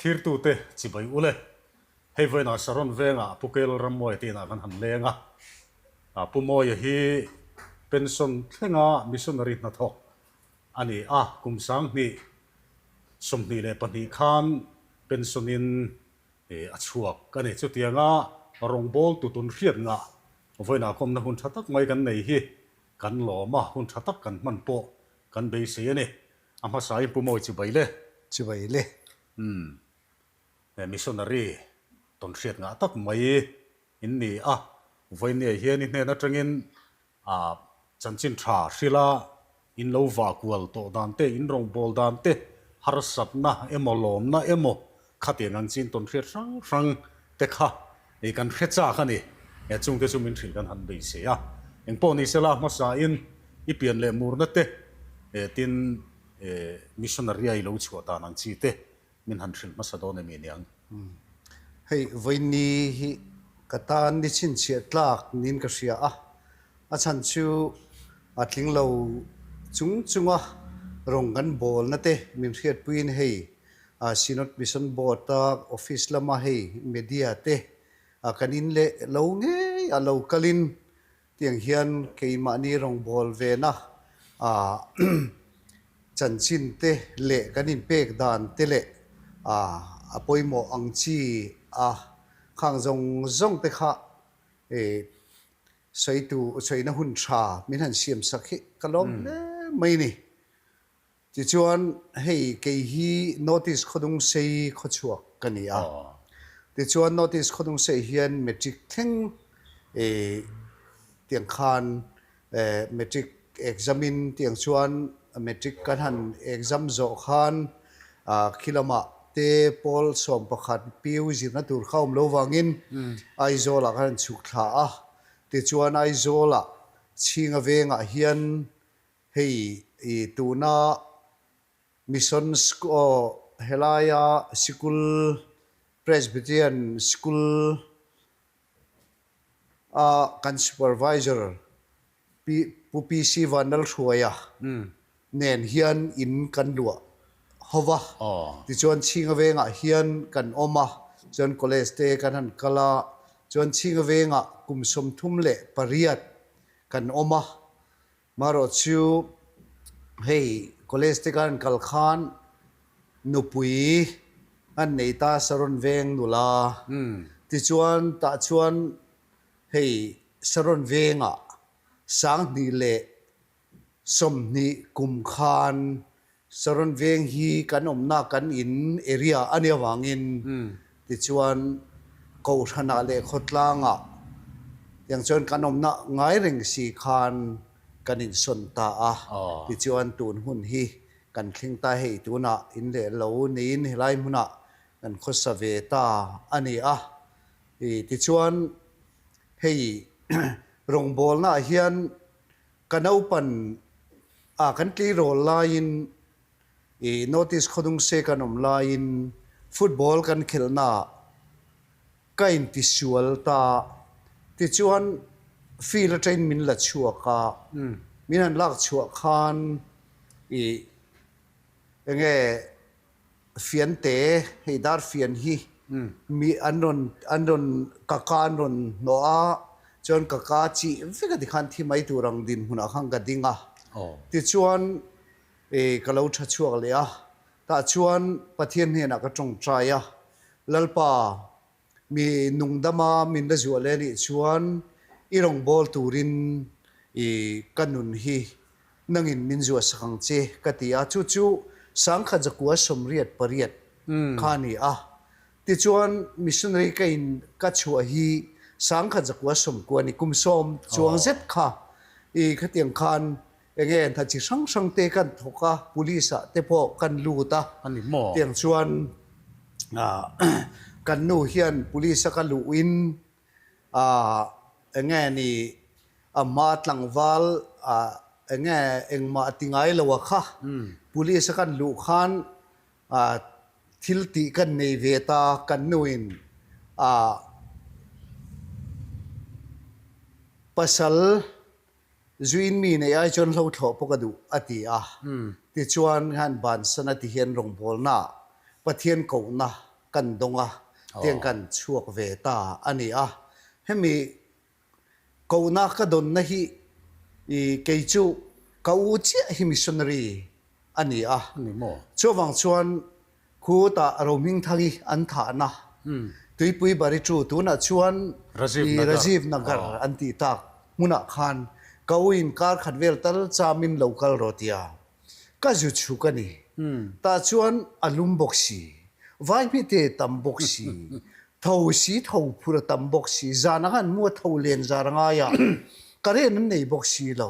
Thirtute chibai ule. Hei vawiinah Saron vengah Pu Kel Rammuaia te inah kan han leng a. Pu Mawia hi pension thlenga missionary hnathawk a ni a, kum 2022 khan pension in a chhuak a ni. Chutianga rawngbawl tutun hriat ngah vawiinah kawmna hun tha tak mai kan nei hi kan lawm a, hun tha tak kan hman pawh kan beisei a ni. A hmasain Pu Mawi chibai le. Chibai le. Umm. Missionary tawn hriat ngah tak mai in ni a, vawinia hian i hnen atangin a chanchin tha hrila in lo vah kual tawh dan te, in rawngbâwl dan te, harsatna emaw lawmna emaw khatiang ang chin tawn hriat hrang hrang te kha i kan hre chak a ni. Chungte chu min hrilh kan han beisei a. Engpawh ni sela hmasain i pian leh murna te, tin missionary a i lo chhuah dan ang chi te Min han hrilh hmasa dawn em i niang? Hei, vawiinni hi ka tan ni chhinchhiah tlak niin ka hria a, a chhan chu a tling lo chung chunga rawng kan bawlna te min hriatpuiin hei Synod Mission Board a office lama hei media te kan in leh lo ngei a lo kalin Tiang hian keimahni rawngbâwl vena chanchin te leh kan inpêk dan te leh a pawimawh ang chi a khang zawng zawng te kha sawitu sawina hun tha min han siam sak hi ka lawm hle mai ni. Tichuan, hei kei hi Notice Khawdungsei khawchhuak ka ni a. Tichuan, Notice Khawdungsei hian Matric thleng tiang khan Matric exam in tiang chuan Matric kan han exam zawh khan khi lamah te pawl 11 PU zirna tur kha awm lo vangin Aizawlah khan an chhuk thla a. Tichuan, Aizawlah Chhinga vengah hian Hei i tuna Mission School helaia sikul Presbyterian School a kan Supervisor Pi Pu PC Vanlalhruaia nen hian in kan luah ho va. Tichuan Chhinga vengah hian kan awm a, chuan college te kan han kal a, chuan Chhinga vengah kum 38 kan awm a. Marawh chu hei college te khan kal khan nupui an nei ta Saron veng nula tichuan tah chuan hei Saron vengah 2020 kum khan Saron veng hi kan awmna kan in area a nih avangin tichuan Kohhranah leh khawtlangah tiang chuan kan awmna ngai reng si khan kan insawn ta a, tichuan tun hun hi kan thleng ta hei tunah in leh lo neiin helai hmunah kan khawsa ve ta a ni a. Tichuan hei rawngbawlnaah hian Ka naupan a kan tleirawl laiin i notice khawdung se kan awm laiin football kan khelhnaah ka intisual ta. Tichuan field atangin min la chhuak a, min han lak chhuah khan i enge Fiante, hei dar fian hi mi an rawn an rawn ka ka an rawn hnawh a, chuan ka ka chih vek a tikhan thi mai tur ang dinhmunah khan ka ding a. Tichuan ka lo tha chhuak leh a, tah chuan Pathian hnenah ka tawngtai a, Lalpa, Mi nungdama min la zuah leh anih chuan i rawngbâwl turin i ka nun hi nangin min zuah sak ang che ka ti a, chu chu 1988 kha a ni a. Tichuan missionary ka in ka chhuah hi 1990 a ni, kum sawm chuang zet kha i khatiang khan enge hna chi hrang hrang te kan thawk a, police ah te pawh kan lut a, tiang chuan Kan nu hian police a ka luhin enge ni a hma tlangval enge engmah a ti ngai lo a kha police a kan luh khan thil tih kan nei ve ta kan nuin pasal Zuin mi nei ai chuan hlo thlawh pawh ka duh a ti a. Tichuan han bansan a ti hian rawngbawlna Pathian kohna. kan dawng a, tiang kan chhuak ve ta a ni a. Hemi kohna ka dawnna hi kei chu ka u chiah hi missionary a ni a. Chuvang chuan Khutah Rohmingthangi an thahna Tuipui Barichu tunah chuan Rajiv Nagar an tih tak hmunah khan ka u in kar khat vel tal chamin lo kal rawh tia ka zu chhuk a ni. Tah chuan a lum bawk si, vaihmite tam bawk si, tho si tho phur a tam bawk si, zan ang an mu a tho len zar a ngai a, current an nei bawk si lo.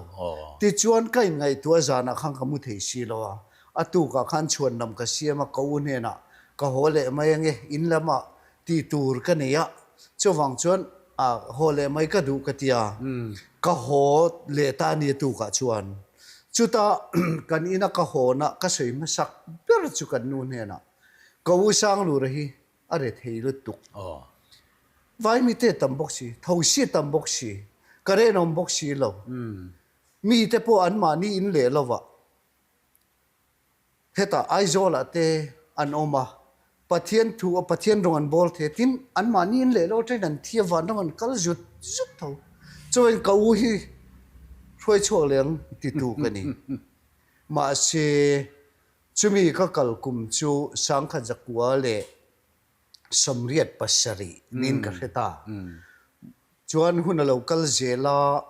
Tichuan ka inngaihtuah zanah khan ka mu thei si lo a, A tukah khan chhuanlam ka siam a, ka u hnenah ka haw leh mai ange, in lamah tih tur ka nei a, chuvang chuan haw leh mai ka duh ka ti a, ka haw leh ta a ni a tukah chuan. Chutah kan ina ka hawna ka sawi hmasak ber chu kan nu hnenah ka u Sanglura hi a re thei lutuk. Vaimite tam bawk si, thosi tam bawk si, ka renawm bawk si lo, mite pawh anmahni in leh lovah Hetah Aizawlah te an awm a, Pathian thu a Pathian rawng an bawl thei a, tin anmahni in leh lo atangin an thi a, vanram an kal zut zut tho. Chuan ka u hi hruai chhuak leh ang titu ka ni. Mahse chumi ka kal kum chu Sangkhat Zakua leh 87 niin ka hre ta. Chuan hun a lo kal zel a,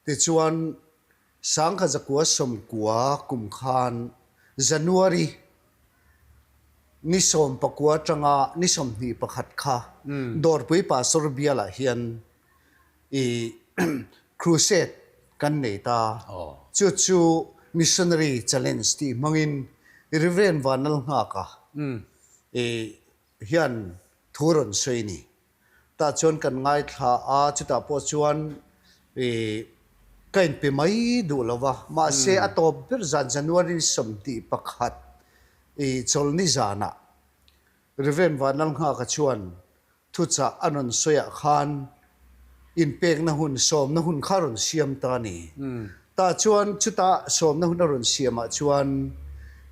Tichuan, 1990 kum khan January ni 19 atanga ni 21 kha Dawrpui Pastor bialah hian i crusade kan nei ta. Chu chu Missionary Challenge tih hmangin Rev. Vanlalnghaka i hian thu rawn sawi a ni. Tah chuan kan ngaithla a, chutah pawh chuan ih ka inpe mai duh lo va, mahse a tawp ber zan January 21 ih chawlhni zanah Rev. Vanlalnghaka chuan thuchah a rawn sawiah khan inpekna hun, sawmna hun kha a rawn siam ta a ni. Tah chuan chutah sawmna hun a rawn siamah chuan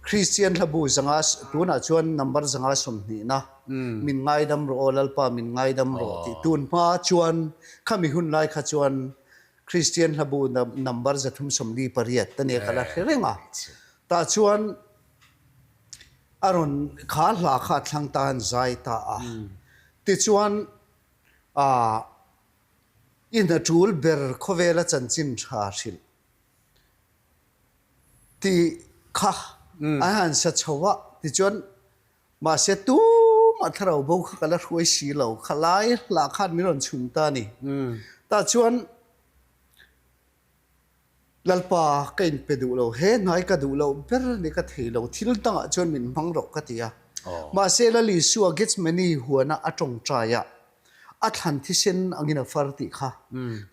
Kristian hlabu zanga tunah chuan number zanga sawmhnihna, Min ngaidam rawh aw Lalpa min ngaidam rawh tih tun hma chuan khami hun lai kha chuan Kristian hlabu number 348 a nia ka la hre reng a. Tah chuan a rawn kha hla kha a thlang ta an zai ta a. Tichuan ah i hna tul ber khawvela chanchin tha hrilh tih kha an han sa chho a. Tichuan Mahse tumah thlarau bo kha ka la hruai si lo, kha lai hlah khan min rawn chhun ta a ni. Tah chuan Lalpa ka inpe duh lo, he hnai ka duh loh ber a ni ka thei lo, thil dangah chuan min hmang rawh ka ti a. Mahse Lal Isua Gethsemane huana a tawngtai a, a thlan thisen angin a far tih kha,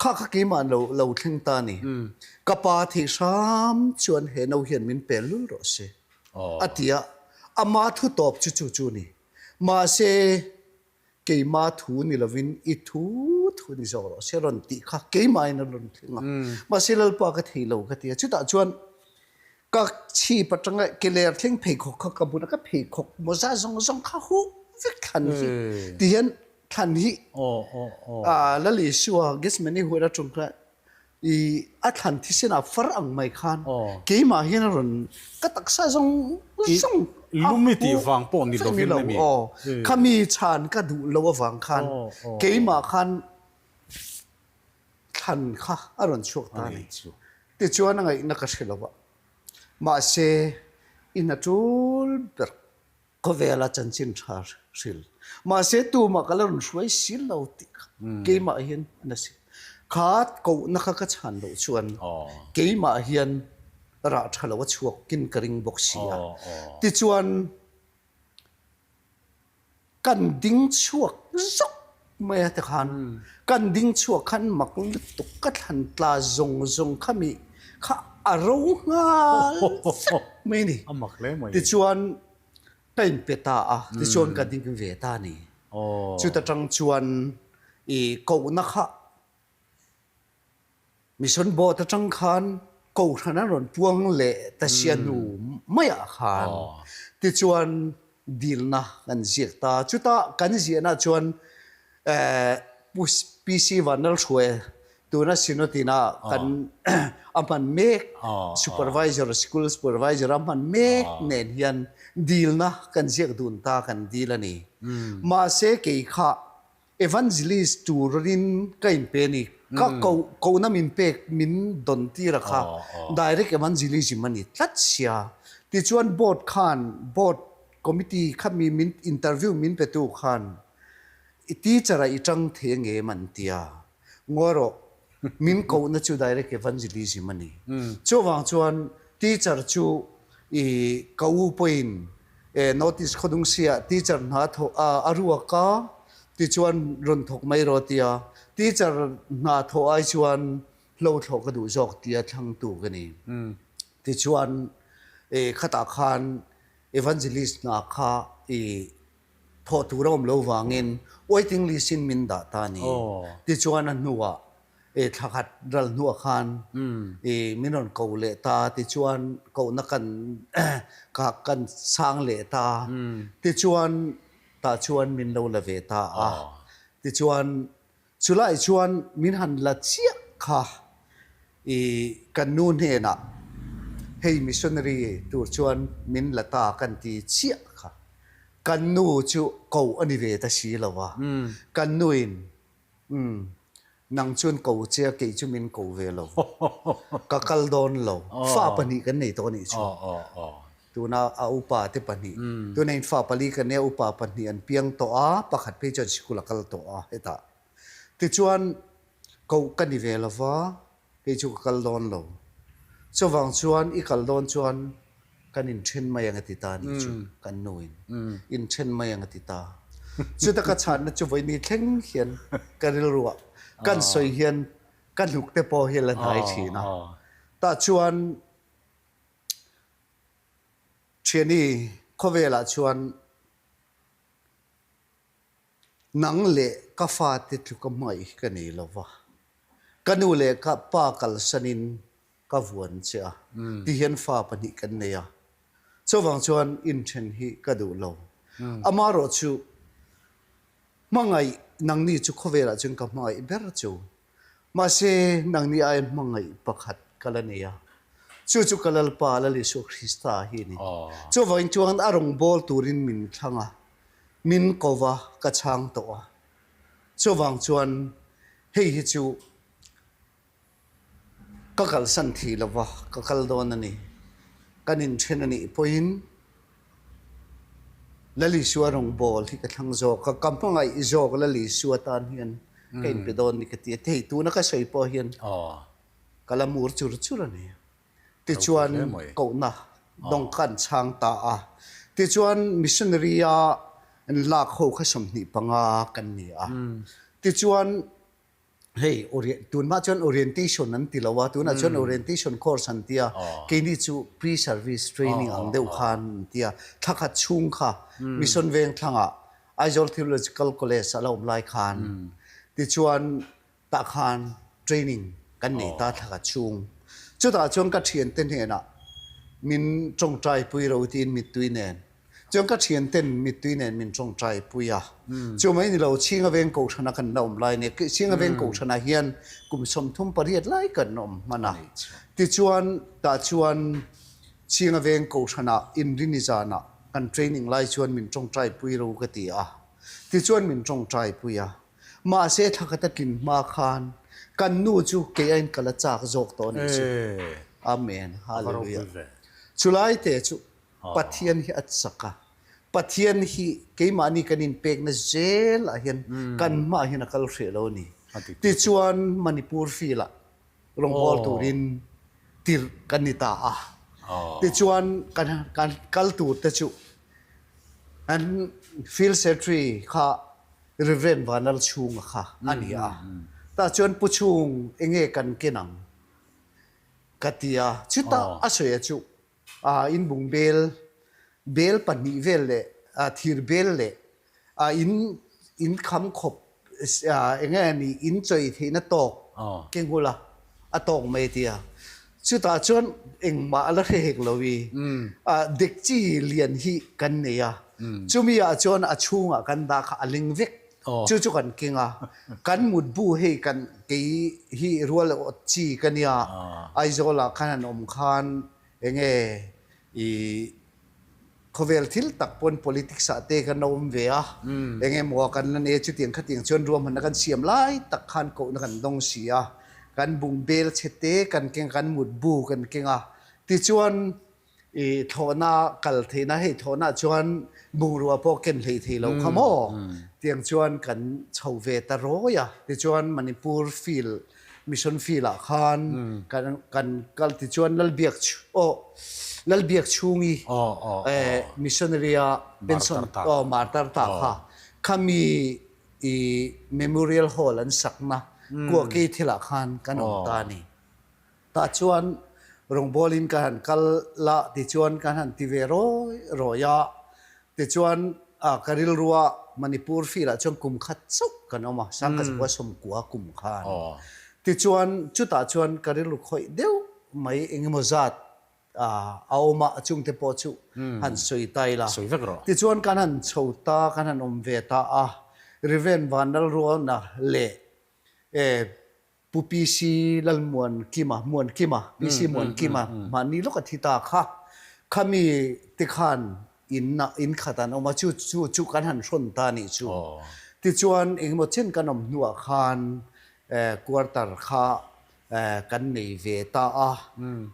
kha kha keimah lo lo thleng ta a ni. Ka pa theih hram chuan he no hian min pel lul rawh se. A ti a, ama thu tawp chu chu chu ni. Mahse, keima thu ni lovin i thu thu ni zawk rawh se rawn tih kha keimahin a rawn thleng a. Mahse, Lalpa ka thei lo ka ti a. Chutah chuan ka chhip atanga ke ler thleng pheikhawk kha ka bun a, ka pheikhawk mawza zawng zawng kha huh vek thlan hi tihian thlan hi Lal Isua Gethsemane huan atang khan I a thlan thisen ah far ang mai khan keimah hian a rawn ka taksa zawng zawng a Lumi tih vang pawh ni lovin a mi? Aw, khami chhan ka duh lo avang khan keimah khan thlan kha a rawn chhuak ta a ni. Tichuan a ngaihna ka hre lo a, mahse i hna tul ber. Khawvela chanchin tha hril. Mahse tumah ka la rawn hruai sil lo tih kha keimah hian a na si. Kha kohna kha ka chhan loh chuan keimah hian rah tha lo a chhuak kin ka ring bawk si a. Tichuan kan ding chhuak zawk mai a tikhan kan ding chhuak khan mak lutuk ka thlan tla zawng zawng kha mi kha a ro nghal vek mai a ni. Tichuan ka inpe ta a, tichuan ka ding ve ta a ni. Chuta tang chuan i kohna kha Mission Board atang khan kohhran an rawn puang leh ta sia hnu maiah khan tichuan. dilna kan ziak ta. Chuta kan ziahna chuan Pu PC Vanlalhruaia tuna Synod-ina kan a hman mek, Supervisor, School Supervisor a hman mek nen hian dilna kan ziak dun ta kan dil a ni. Mahse kei kha Evangelist turin ka inpe a ni. Ka kohna min pek min dawn tir a kha direct evangelism a ni tlat sia. Tichuan board khan board committee kha mi min interview min pe tu khan i teacher ah i tang thei a ngem an tia. Ngawi rawh min kohna chu direct evangelism a ni. Chuvang chuan teacher chu i ka u pawhin E notice khawdung sia teacher hna thawh a a ruak a tichuan rawn thawk mai rawh tia teacher hna thawh ai chuan hlo thlawh ka duh zawk tia thlangtu ka ni. Tichuan e khatah khan evangelist hna kha i thawh tur a awm lo vangin waiting list in min dah ta a ni. Tichuan a hnuah E thla khat ral hnuah khan i min rawn ko leh ta tichuan kohna kan ka kan sang leh ta tichuan tah chuan min lo la ve ta a tichuan chulai chuan min han la chiah kha i kan nu hnenah hei missionary tur chuan min la ta kan ti chiah kha kan nu chu ko a ni ve ta si lo a kan nuin Umm, nang chuan ko che a, kei chu min ko ve lo. Ka kal dawn lo. Fa pahnih kan nei tawh a nih chu. Tuna a upa te pahnih. Tuna in fa pali kan nei a, upa pahnih an piang tawh a, pakhat phei chuan sikul a kal tawh a hetah. Tichuan koh ka ni ve lo va, Kei chu ka kal dawn lo. Chuvang chuan i kal dawn chuan kan inthen mai ang a ti ta nih chu kan nuin. Inthen mai ang a ti ta. Chuta ka chhanna chu vawiini thleng hian ka rilruah kan sawi hian ka hnuk te pawh hi a la hnai thin a. Tah chuan thiani khawvelah chuan Nang leh ka fate tluka hmangaih hi ka nei lo va, ka nu leh ka pa kalsanin ka vuan che a, tihian fa pahnih kan nei a. Chuvang chuan inthen hi ka duh lo. Amaherawh chu hmangaih nangni chu khawvelah chuan ka hmangaih ber chu. Mahse nangni aia hmangaih pakhat ka la nei a, chu chu ka Lalpa Lal Isua Krista hi a ni. Chuvangin chuan a rawngbâwl turin min thlang a, Min ko va ka chhang tawh a, chuvang chuan hei hi chu ka kalsan thei lo va, ka kal dawn a ni. Kan inthen a nih pawhin Lal Isua rawngbâwl hi ka thlang zawk a, ka hmangaih zawk Lal Isua tan hian ka inpe dawn ni ka ti a, thei tuna ka sawi pawh hian ka la mur chur chur a ni. Tichuan kohna dawng kha an chhang ta a. Tichuan missionary a an lak ho kha 25 kan ni a. Tichuan hei tunhma chuan orientation an ti lo a, tunah chuan orientation course an ti a. Keini chu pre-service training ang deuh khan an ti a. Thla khat chhung kha Mission Vengthlangah Aizawl Theological College a la awm lai khan tichuan Tah khan training kan nei ta thla ka chhung. Chutah chuan ka thiante hnenah min tawngtaipui ro tiin mittui nen. Chuan ka thianten mittui nen min tawngtaipui a. Chu mai ni lo Chhinga Veng Kohhrana kan la awm lai nia. Chhinga Veng Kohhranah hian kum 38 lai kan awm hman a. Tichuan tah chuan Chhinga Veng Kohhranah Inrini zanah kan training lai chuan min tawngtaipui ro ka ti a. Tichuan min tawngtaipui a. Mahse thla khat a tlin hma khan kan nu chu kei aiin ka la chak zawk tawh a nih chu. Amen. Hallelujah. Chulai te chu Pathian hi a chak a. Pathian hi keimahni kan inpekna zel ah hian kan hmaah hian a kal hreh lo a ni. Tichuan Manipur field ah rawngbâwl turin tirh kan ni ta a. Tichuan kan kal tur te chu an field secretary kha Rev. Vanlalchhunga kha a ni a. Tah chuan Pu Chhung enge kan ken ang? ka ti a. Chutah a sawi a chu inbung bel, bel pahnih vel leh thir bel leh in in kham khawp enge ni in chawi theihna tawk keng ula a tawk mai a ti a. Chutah chuan engmah a la hre hek lo i dekchi lian hi kan nei a. Chumi ah chuan a chhungah kan dah kha a ling vek. Chu chu kan keng a. Kan mutbu hei kan kei hi rual awt chi ka nia. Aizawl ah khan han awm khan enge i Khawvel thil tak pawn politics ah te kan lo awm ve a, eng emaw a kan la nei a, chutiang khatiang chuan ruahmanna kan siam lai tak khan kohna kan dawng si a, kan bung bel chhe te kan keng a, kan mut bu kan keng a, tichuan i thlawhna kal theihna hei thlawhna ah chuan bungrua pawh ken hlei thei lo kha maw tiang chuan kan chho ve ta rawi a, tichuan Manipur field Mission field ah khan kan kan kal tichuan Lalbiak aw Lalbiak chhungi missionary a pension aw martar ta kha khami i memorial hall an sakna kuahkei thil ah khan kan awm ta a ni. Tah chuan rawngbawlin ka han kal la tichuan kan han ti ve rawi rawi a, tichuan ka rilrua Manipur field ah chuan kum khat chauh kan awm a, Sangkazakua sawmkua kum khan. Tichuan chutah chuan ka rilru khawih deuh mai engemaw zat a awm a, a chungte pawh chu han sawi ta ila. Tichuan kan han chho ta, kan han awm ve ta a, Rev. Vanlalruana leh Pu PC Lalmuankima, Muankima, PC Muankima mahni lawk a thi ta kha. Khami te khan in ah in khat an awm a, chu chu chu kan han hrawn ta a nih chu. Tichuan engemaw chen kan awm hnuah khan quarter kha kan nei ve ta a.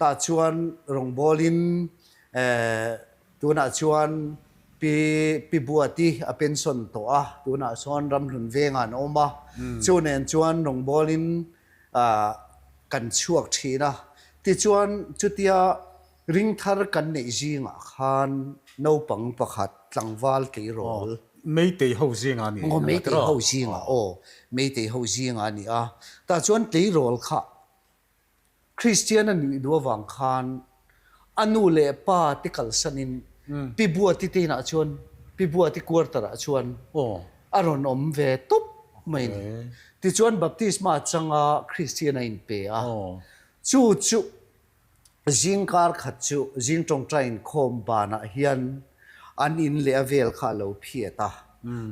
Tah chuan rawngbawlin Tunah chuan Pi Pi Buati a pension tawh a, tunah sawn Ramhlun vengah an awm a, chu nen chuan rawngbawlin kan chhuak thin a. Tichuan chutia ringthar kan neih zingah khan naupang pakhat tlangval tleirawl. Meitei ho zingah a ni. Aw, Meitei ho zingah aw, Meitei ho zingah a ni a. Tah chuan tleirawl kha Kristian a nih duh avang khan a nu leh pa te kalsanin Pi Buati te inah chuan, Pi Buati quarter ah chuan a rawn awm ve tawp mai a ni. Tichuan baptisma changa Kristian a inpe a, chu chu Zing kar khat chu zing tawngtai inkhawm banah hian an in leh a vel kha a lo phiat a.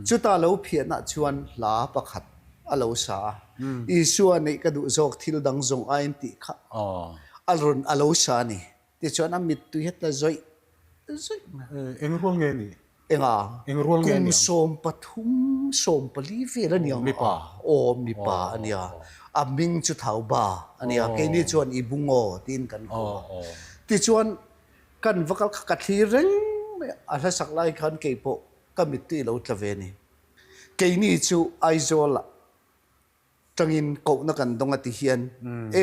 Chuta lo phiatnah chuan hla pakhat a lo sa a. Isua neih ka duh zawk thil dang zawng aiin tih kha a rawn a lo sa a ni. Tichuan a mittui hi a tla zawih zawih mai. Eng rual nge ni? Enga? Eng rual nge niang? Kum 13, 14 vel a niang. Mipa? Aw, mipa a nia. A hming chu Thauba a nia. Keini chuan i bungaw tiin kan ko a. Tichuan, kan va kal kha ka thlir reng mai a, a hlasak lai khan keipawh ka mittui a lo tla ve a ni. Keini chu Aizawlah tangin kohna kan dawng a ti hian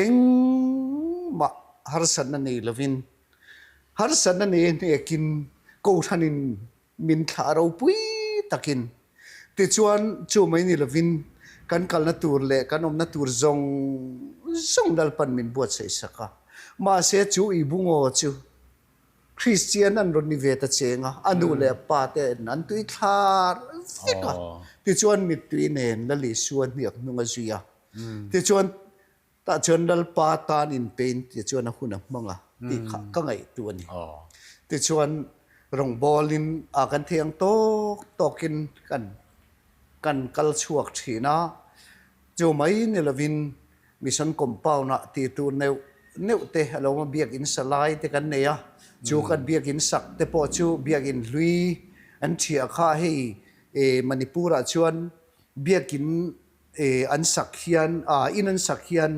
engmah harsatna nei lovin harsatna nei hnekin kohhranin min thlah ropui takin tichuan chu mai ni lovin kan kalna tur leh kan awmna tur zawng zawng Lalpan min buatsaih sak a. Mahse chu i bungaw chu Kristian an rawn ni ve ta cheng a, a nu leh a pa te'n an tui thlar vek a. Tichuan mittui nen Lal Isua hniak hnung a zui a. Tichuan tah chuan Lalpa tan inpein tichuan a hun a hmang a tih kha ka ngaihtu a ni. Tichuan rawngbawlin a kan thei ang tawk tawkin kan kan kal chhuak thin a. Chu mai ni lovin Mission compound ah tih tur neuh neuh te a lo awm a, biakinn sa lai te kan nei a, chu kan biakinn sak te pawh chu biakinn hlui an thiah kha hei Manipur ah chuan biakinn an sak hian in an sak hian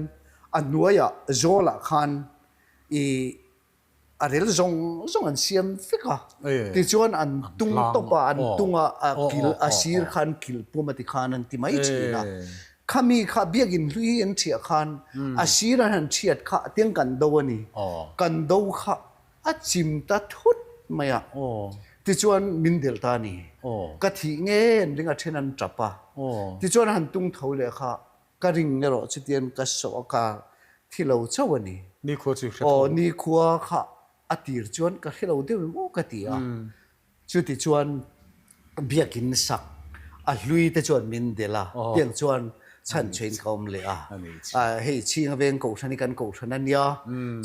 a hnuaiah zawl ah khan ih A rel zawng zawng an siam vek a, tichuan an tung tawp a, an tung a, a kil a sir kha an kil pum a ti khan an ti mai thin a. Khami kha biakinn hlui hi an thiah khan a sir an han thiat kha tiang kan do a ni, kan do kha a chim ta thut mai a, tichuan min delh ta a ni, ka thih nge an ring a then an tap a, tichuan a han tung tho leh kha Ka ring erawh chutian ka sawh a ka thi lo chauh a ni. Nikhua chu hre tho. Aw, nikhua kha a tir chuan ka hre lo deuh em aw ka ti a. Chuti chuan biakinn sak a hlui te chuan min delh a, tiang chuan chhan chhuahin ka awm leh a. Hei chhinga veng kohhran hi kan kohhran a nia,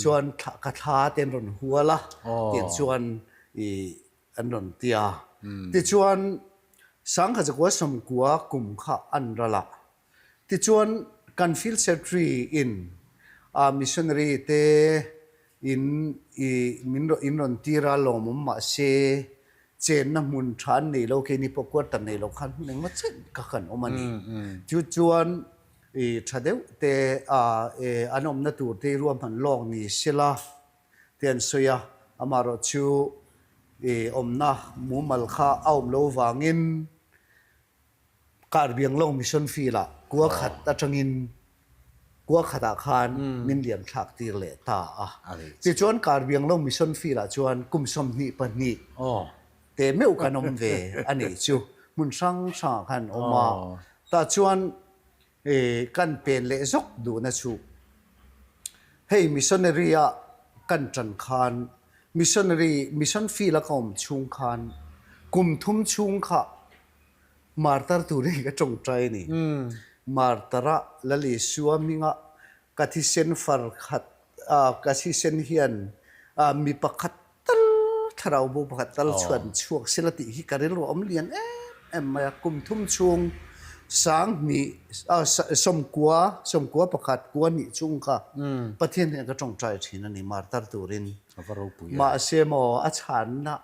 chuan ka thla te an rawn hual a, tiang chuan i. an rawn ti a. Tichuan Sangkhatzakua sawmkua kum kha an ral a. Tichuan kan Field Secretary in a missionary te in i min in rawn tir a lawmawm mahse chenna hmun tha an nei lo keini pawh quarter nei lo khan hmun engmaw chen kha kan awm a ni. Chu chuan i tha deuh te a an awmna tur te i ruahman lawk ni sela te an sawi a, amaherawh chu i awmna mumal kha a awm lo vangin Karbianglo Mission Field ah kua khat atangin kua khatah khan min liam thlak tir leh ta a. Tichuan Karbianglo Mission Field ah chuan kum 22 te meuh kan awm ve a nih chu. Hmun hrang hrangah khan an awm a. Tah chuan kan pen leh zawk duhna chu hei missionary a kan tan khan missionary mission field a ka awm chhung khan kum thum chhung kha Martar turin ka tawngtai a ni. Martara Lal Isua hminga ka thisen far khat, ka thisen hian mi pakhat tal, thlarau bo pakhat tal chhuan chhuak sela tih hi ka rilru a awm lian em em mai a. Kum thum chhung 2000, 90, 90 pakhat kua hnih chung kha Pathian hian ka tawngtai thin a ni martar turin. Mahse maw a chhanna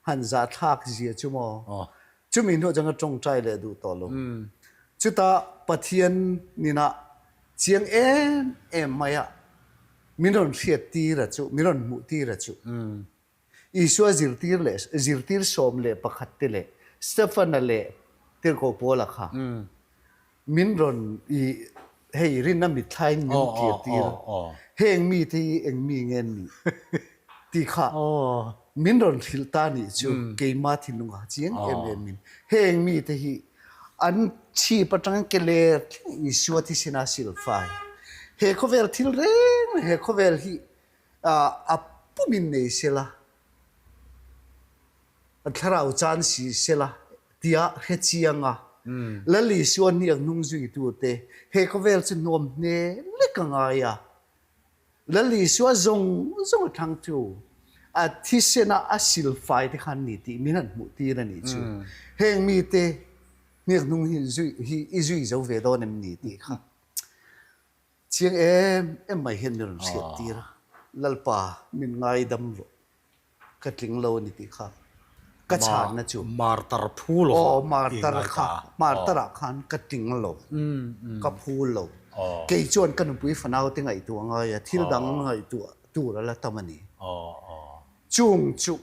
han zahthlak zia chu maw chumi hnuah chuan ka tawngtai leh duh tawh lo. Chutah Pathian ninah chiang em em mai a min rawn hriat tir a chu, min rawn hmuh tir a chu. Isua zirtir leh zirtir 11 te leh Stefana leh Tirhkoh Paula kha Min rawn i hei rinna mitthlain min kir tir a, heng mite hi eng mi nge an nih tih kha min rawn hrilh ta nih chu keima thinlungah chiang em em in heng mite hi an chhip atangin ke ler thleng Isua thisena silfai he khawvel thil reng he khawvel hi a pumin nei sela. A thlarau caan si sela tiah hre chiang a, Lal Isua hniak hnung zuitute he khawvel chu hnuam hne lek a ngai a. Lal Isua zawng zawng a thlang chu a thisen ah a silfai te khan ni tih min han hmuh tir a nih chu. Heng mite hniak hnung hi hi i zui zo ve dawn em ni tih kha chiang em em mai hian min rawn hriat tir a. Lalpa min ngaidam rawh. Ka tling lo a ni tih kha ka chhanna chu. Martar phu lo Aw martar kha martar ah khan ka tling lo ka phu lo kei chuan ka nupui fanau te ngaihtuah ngai a thil dang ngaihtuah tur a la tam a ni. Chung chu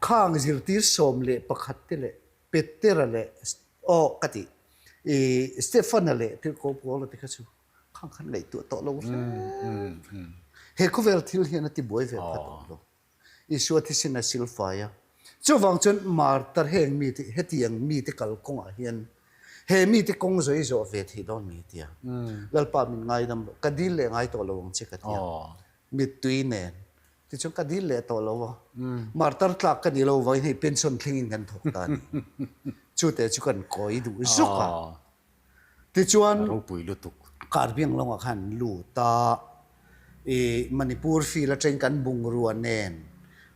khang zirtir 11 te leh Petera leh aw ka tih i Stefana leh Tirhkoh Paula te kha chu Khang khan ngaihtuah tawh lo hle. He khawvel thil hian a tibuai ve phat awm lo. Isua thisen a silfai a. Chuvang chuan martar heng mite hetiang mite kal kawngah hian he mite kawng zawi zawh ve thei dawn mi tia. Lalpa min ngaidam rawh. Ka dil leh ngai tawh lo ang che ka tia. Mittui nen. Tichuan ka dil leh tawh lo a. Martar tlak ka ni lo vangin hei pension thlengin kan thawk ta a ni. Chute chu kan kawi duh zuk a. Tichuan, Ropui lutuk. Karbiang lawngah khan an lut a, i Manipur field atangin kan bungrua nen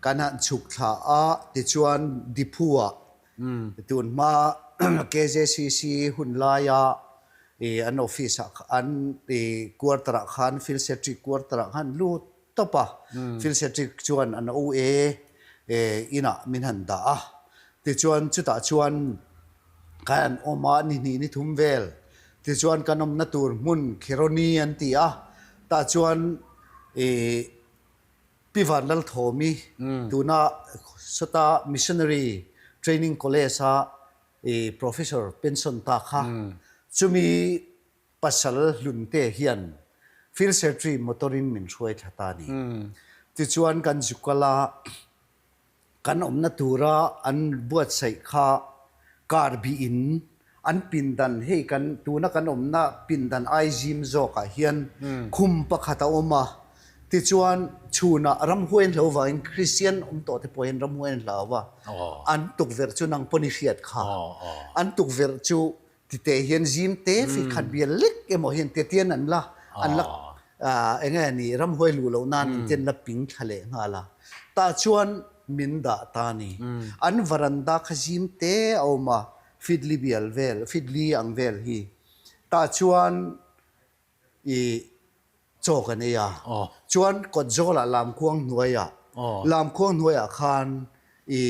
kan han chhuk thla a, tichuan Diphu-ah tun hma KJCC hun laia i an office-ah an i quarter-ah khan field secretary quarter-ah khan an lut tawp a, field secretary chuan an OA inah min han dah a, tichuan chutah chuan Kan an awm a, ni hnih ni thum vel. Tichuan kan awmna tur hmun Khironi an ti a, tah chuan ih Pi Vanlalthawmi tuna sawta Missionary Training College a ih Professor pension ta kha chumi pasal hlunte hian Field Secretary motor in min hruai thla ta a ni. Tichuan kan zu kal a. Kan awmna tura an buatsaih kha kar bih in an pindan hei kan tuna kan awmna pindan ai zim zawkah hian khum pakhat a awm a, tichuan chhunah ramhuai an hlo vangin Kristian awm tawh te pawh hian ramhuai an hlau a, an tukverh chu nang pawn i hriat kha, an tukverh chu Titeh hian zim te fi khat bial lek emaw hian tetian an la an la eng nge ni ramhuai luh loh nan in te an la ping thla leh nghal a. Tah chuan. min dah ta a ni. An varanda kha zim te a awm a, feet li bial vel, feet li ang vel hi. Tah chuan i chaw kan ei a, chuan kawt zawlah lamkhuang hnuaiah, lamkhuang hnuaiah khan i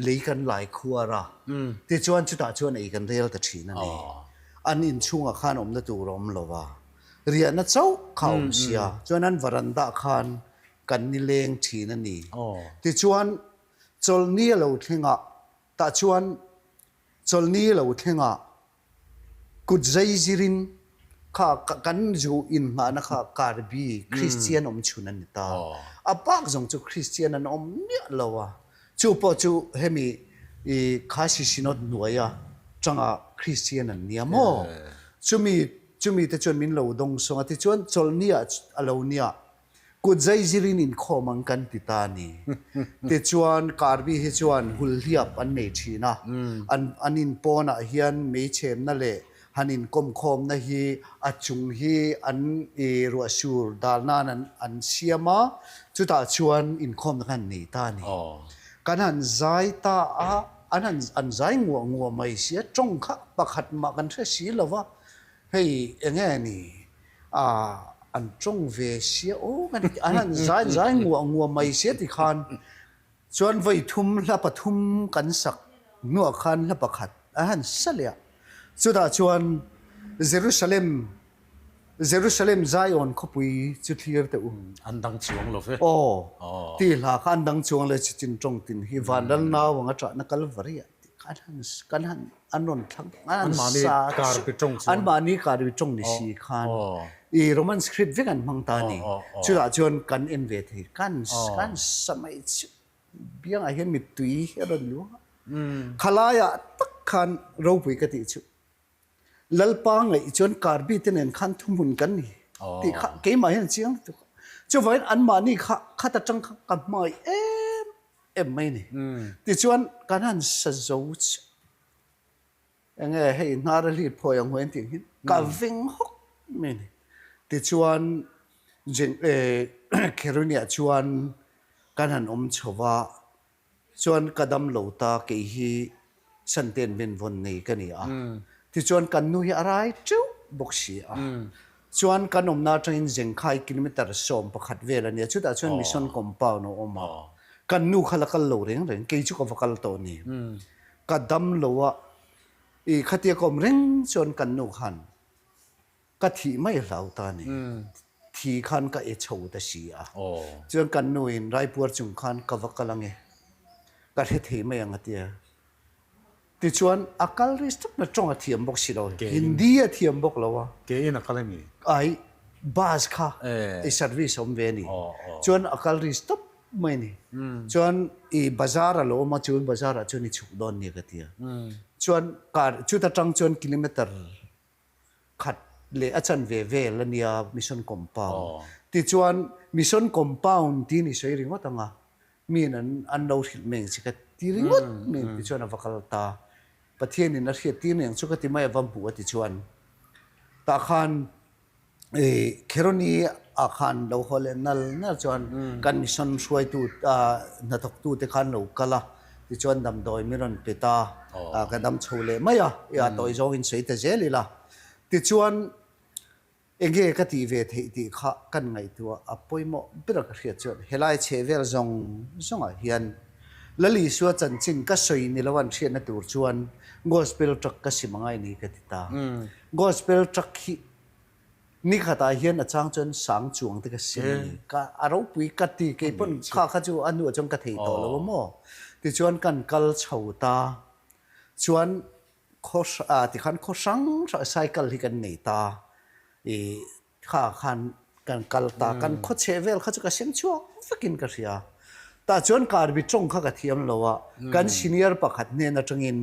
lei kan lai khuar a, tichuan chutah chuan ei kan rel ta thin a ni. An inchhungah khan awmna tur a awm lo va, riahna chauh kha a awm sia, chuan an varandah khan kan nileng thin a ni. Tichuan chawlhni a lo thleng a, tah chuan chawlhni a lo thleng a, Kut zai zirin kha kan zu inhngahna kha Karbi Kristian awm chhun a ni ta. A bak zawng chu Kristian an awm miah lo a. Chu pawh chu hemi i Khasi Synod hnuaia tanga Kristian an nia maw? Chumi chumi te chuan min lo dawng sawng a, tichuan chawlhni ah a lo nia. Kut zai zirin inkhawm ang kan ti ta a ni. Tichuan, Karbi hi chuan hulhliap an nei thin a, an an inpawnah hian meichhemna leh han inkawmkhawmna hi a chung hi an i ruahsur dal nan an an siam a, chutah chuan inkhawmna kha an nei ta a ni. Kan han zai ta a, an han an zai nguah nguah mai sia, tawng kha pakhat mah kan hre si lo va, hei eng nge ni? A an tawng ve sia aw ka ti an han zai zai nguah nguah mai sia ti khan chuan vawi thum hla pathum kan sak hnuah khan hla pakhat an han sa leh a chutah chuan Jerusalem Jerusalem Zion khawpui chu thlir teh u an dang chuang lo ve aw ti hla kha an dang chuang leh chitin tawng tin hi vanlal nau anga ṭahna Kalvari ah tih kha an han kan han an rawn thlang an sa an mahni karbi tawng ni si khan i Roman script vek an hmang ta a ni. Chutah chuan kan en ve thei kan kan sa mai chu biangah hian mittui hi a rawn luang a. Khalaiah tak khan ropui ka tih chu Lalpa ngaih chuan karbi te nen khan thuhmun kan ni tih kha keimah hian a chiang lutuk a. Chuvangin anmahni kha khat atang kha ka hmangaih em em mai a ni. Tichuan kan han sa zo chiah. Enge hei hnar a hlit phawi ang huai an tih ang hian ka veng hawk mai a ni. Tichuan Kheruniah chuan kan han awm chho va, chuan ka dam lo ta kei hi Santen venvawn nei ka ni a. Tichuan kan nu hi a rai teuh bawk si a. Chuan kan awmna atangin Zengkhai kilometre 11 vel a nia, chutah chuan Mission Compound a awm a. Kan nu kha la kal lo reng reng, kei chu ka va kal tawh a ni. Ka dam lo a, i khatia ka awm reng chuan kan nu khan ka thih mai hlau ta a ni. Thi khan ka e chho ta si a. Chuan kan nu in Raipuar chung khan ka va kal ange, ka hre thei mai ang a tia. Tichuan a kal ri step na tawng a thiam bawk si lo, Hindi a thiam bawk lo a. Ke in a kal emi? Ai, bus kha i service a awm ve a ni. Chuan a kal ri step mai a ni. Chuan i bazar a lo awm a, chu bazar ah chuan i chhuk dawn nia ka ti a. Chuan car chuta tang chuan kilometer khat leh a chanve vel a nia Mission Compound. Tichuan Mission Compound tiin i sawi ringawt ang a, miin an an lo hrilh mai ang che ka ti ringawt mai ang tichuan a va kal ta. Pathianin a hriat tir mai ang chu ka ti mai a va hmu a tichuan tah khan I Kheroni ah khan lo haw leh nal nal chuan kan mission hruaitu hnathawktu te khan lo kal a, tichuan damdawi min rawn pe ta, ka dam chho leh mai a, i a tawi zawngin sawi ta zel ila. Tichuan enge ka tih ve theih tih kha kan ngaihtuah a pawimawh ber a ka hriat chuan helai chhehvel zawng zawngah hian Lal Isua chanchin ka sawi ni lo an hriatna tur chuan Gospel truck ka sim angai ni ka ti ta. Gospel truck hi Ni khatah hian a chang chuan sang chuang te ka sim a ni. Ka a ropui ka ti kei pawn kha kha chu a hnuah chuan ka thei tawh lo a maw. Tichuan kan kal chho ta. Chuan khaw ah tikhan khaw hrang hrang cycle hi kan nei ta. I kha khan kan kal ta. Kan khaw chheh vel kha chu ka sem chhuak vekin ka hria. Tah chuan karbi tawng kha ka thiam lo a. Kan senior pakhat hnen atangin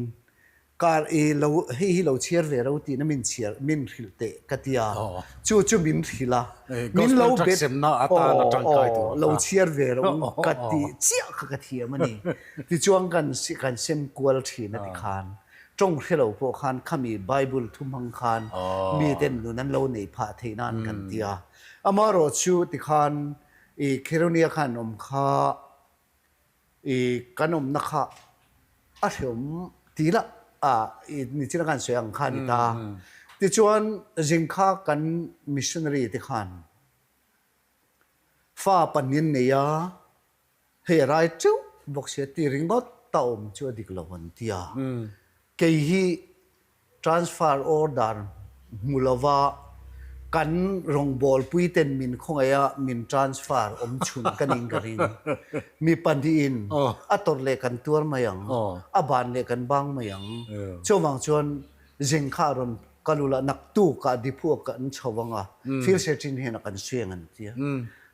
Kar i lo hei hi lo chhiar ve ro tihna min chhiar min hrilh teh ka ti a, chu chu min hrilh a, min lo bet aw lo chhiar ve ro ka tih chiah kha ka thiam a ni. Tichuan kan kan sem kual thin a ti khan tawng hre lo pawh khan khami Bible thu hmang khan miten nun an lo nei phah theih nan kan ti a. Amaherawhchu tikhan i Kheronia khan awm kha. I kan awmna kha a hreawm ti lah a i nichina khan sawi ang kha a ni ta. Tichuan zingkha kan missionary te khan fa pahnih an nei a, hei a rai teuh bawk sia ti ringawt a awm chu a dik lo an ti a. Kei hi Transfer order hmu lova kan rawngbawlpui ten min khawngaih a min transfer awm chhun ka ning ka ring. Mi pahnihin a tawrh leh kan tuar mai ang, a ban leh kan bang mai ang. Chuvang chuan zing kha a rawn kal ula naktukah diphu kan chho ang a, field secretary hnenah kan sawi ang an ti a.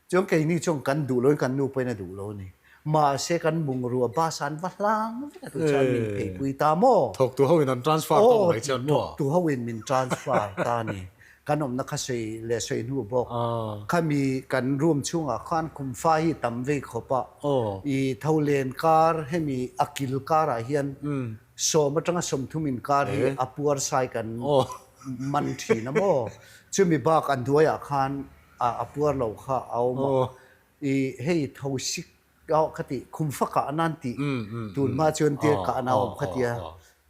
Chuan keini chuan kan duh loin kan nu pawhin a duh lo a ni. Mahse kan bungrua bus an va hlang vek a tichuan min pheipui ta maw? Thawktu ho in an transfer tawk mai chuan maw? Thawktu ho in min transfer ta a ni. Kan awmna kha sawi leh sawi hnu bawk. Khami kan room chhungah khan kum fa hi tam vei khawp a. I tholen kar hemi a kil karah hian sawm atanga 30 inkar hi a puar sai kan man thin a maw? Chumi bak a hnuaiah khan a puar lo kha a awm a. I hei tho sik a kha ti khum fa kah nan tih tun hma chuan tir kah na awm kha tia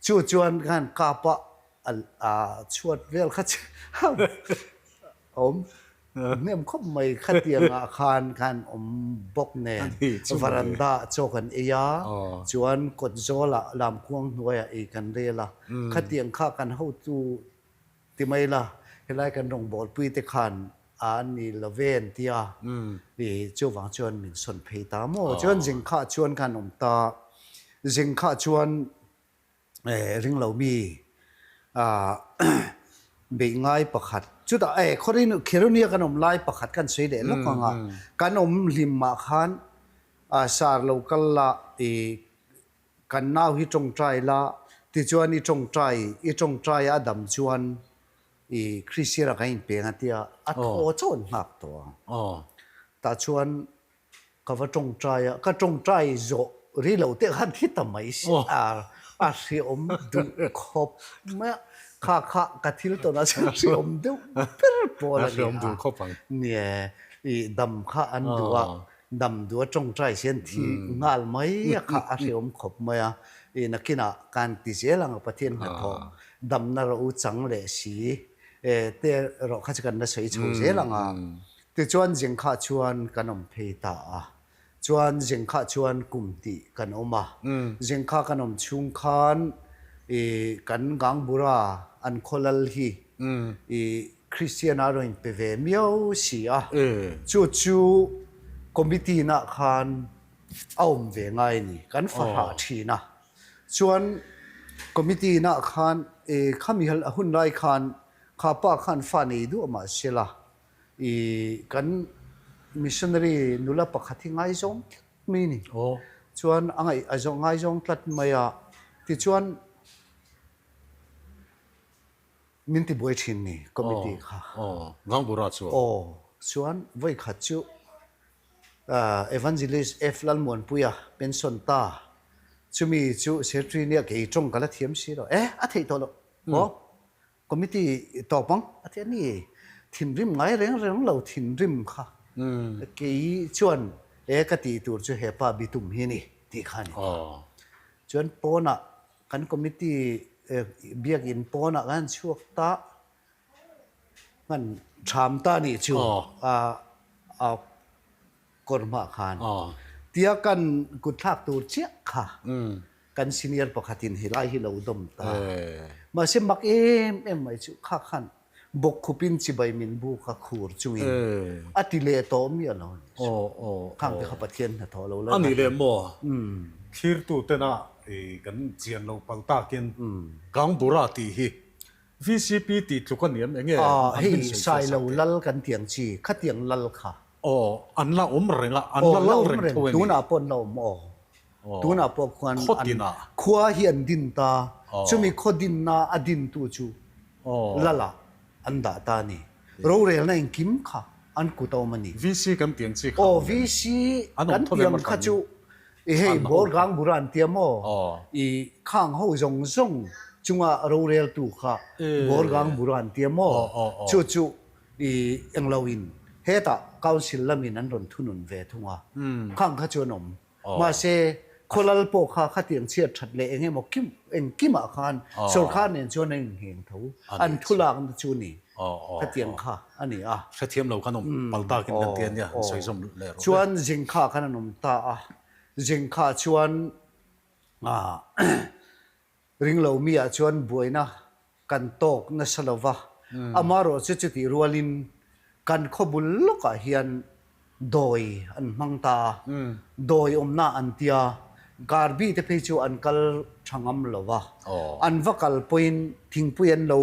chu chuan khan kap a a chhuat vel kha chu awm hnem khawp mai khatiang ah khan khan awm bawk nen varanda chaw kan ei a chuan kawt zawl ah lamkhuang hnuai ah ei kan rel a khatiang kha kan hotu Ti mai la, helai kan rawngbawlpui te khan a an ni lo ve an ti a, i chuvang chuan min sawn phei ta maw? Chuan zingkhah chuan khan awm ta, zingkhah chuan ring lo mi beih ngai pakhat, chutah e khawrin Khirunia kan awm lai pakhat kan sawi leh lawk ang a, kan awm hlim ah khan sar lo kal la i Kan nau hi tawngtai la, tichuan i tawngtai, i tawngtai a dam chuan i Kristian ah kan inpeng a tia, a thaw chaw an nghak tawh ang. Tah chuan ka va tawngtai a, ka tawngtai zawh ri lo te khan thi ta mai si a, a hreawm duh khawp mai a, kha kha ka thil tawn ah chuan hreawm deuh ber pawl a ni a, nie i dam kha an duh a, Dam duh a tawngtai hian thi nghal mai a kha a hreawm khawp mai a, i nakinah kan ti zel ang a Pathian hnathawh damna rawh u chang leh si e te erawh kha chu kan la sawi chho zel ang a. Tichuan zingkhah chuan kan awm phei ta a, chuan zingkhah chuan kum tih kan awm a, zingkhah kan awm chhung khan i kan Gangbura an khawlal hi i Kristian a rawn inpe ve miau si a, chu chu committee nah khan a awm ve ngai a ni, kan fahrah thin a. Chuan committee nah khan i khami hun lai khan kha pa khan fa nei duah mah se la, i kan missionary nula pakhat hi ngaizawng tlat mai a ni. Chuan a ngaih a ngaizawng tlat mai a, tichuan Min ti buai thin ni committee kha. Aw, Gangbura chu. Aw, chuan vawi khat chu Evangelist F Lalmuanpuia pension ta, chumi chu secretary nia kei tawng ka la thiam si lo. E, a theih tawh loh. Aw, committee tawp ang a ti a ni. Thinrim ngai reng reng lo thinrim kha. Kei chuan e ka tih tur chu hepa bitum hi a ni tih kha a ni. Chuan pawnah Kan committee biakinn pawnah kan chhuak ta, hman ṭham ta nih chu a kawr hmah khan tia kan kut thlak tur chiah kha kan senior pakhatin helai hi lo dawm ta. Mahse mak em em mai chu kha khan Bawkkhupin chibai min bu kha khur chungin a ti leh tawh miah lo a nih chu. Khang te kha Pathian hnathawh lo la A nih leh maw? Thlirtu tena kan chian lo pal takin Gangbura tih hi VCP tih tluk a ni em? Enge an hmin sawi fiah sak teh? Sailo lal kan tiang chi, khatiang lal kha. Aw, an la awm reng a, an la lal reng tho e ni. Tunah pawh an la awm aw. Tunah pawh khuan an khua hi an din ta, chumi khaw dinna a dintu chu Lala an dah ta a ni. Rorelna engkim kha an kut a awm a ni. VC kan tiang chi kha. Aw VC kan tiang kha chu i hei Bawr Gang Bura an tia maw? I khang ho zawng zawng chunga roreltu kha Bawr Gang Bura an tia maw? Chu chu i englo in hetah Council lamin an rawn thunun ve thung a, khang kha chu an awm. Mahse. Khawlal pawh kha khatiang chhiat that leh eng emaw kim engkimah khan sawrkar nen chuan an inngheng tho. An thu lakna chu ni. Khatiang kha a ni a. Hrethiam lo khan awm pal takin kan ti a nia, an sawi zawm leh rawh le. Chuan Zingkha khan an awm ta a. Zingkha chuan Ringlo mi ah chuan buaina kan tawk nasa lo va, amaherawh chu chutih rualin kan khaw bul lawkah hian dawi an hmang ta a, dawi awmna an tia, Garbi te phei chu an kal tha ngam lo va, an va kal pawhin thingpui an lo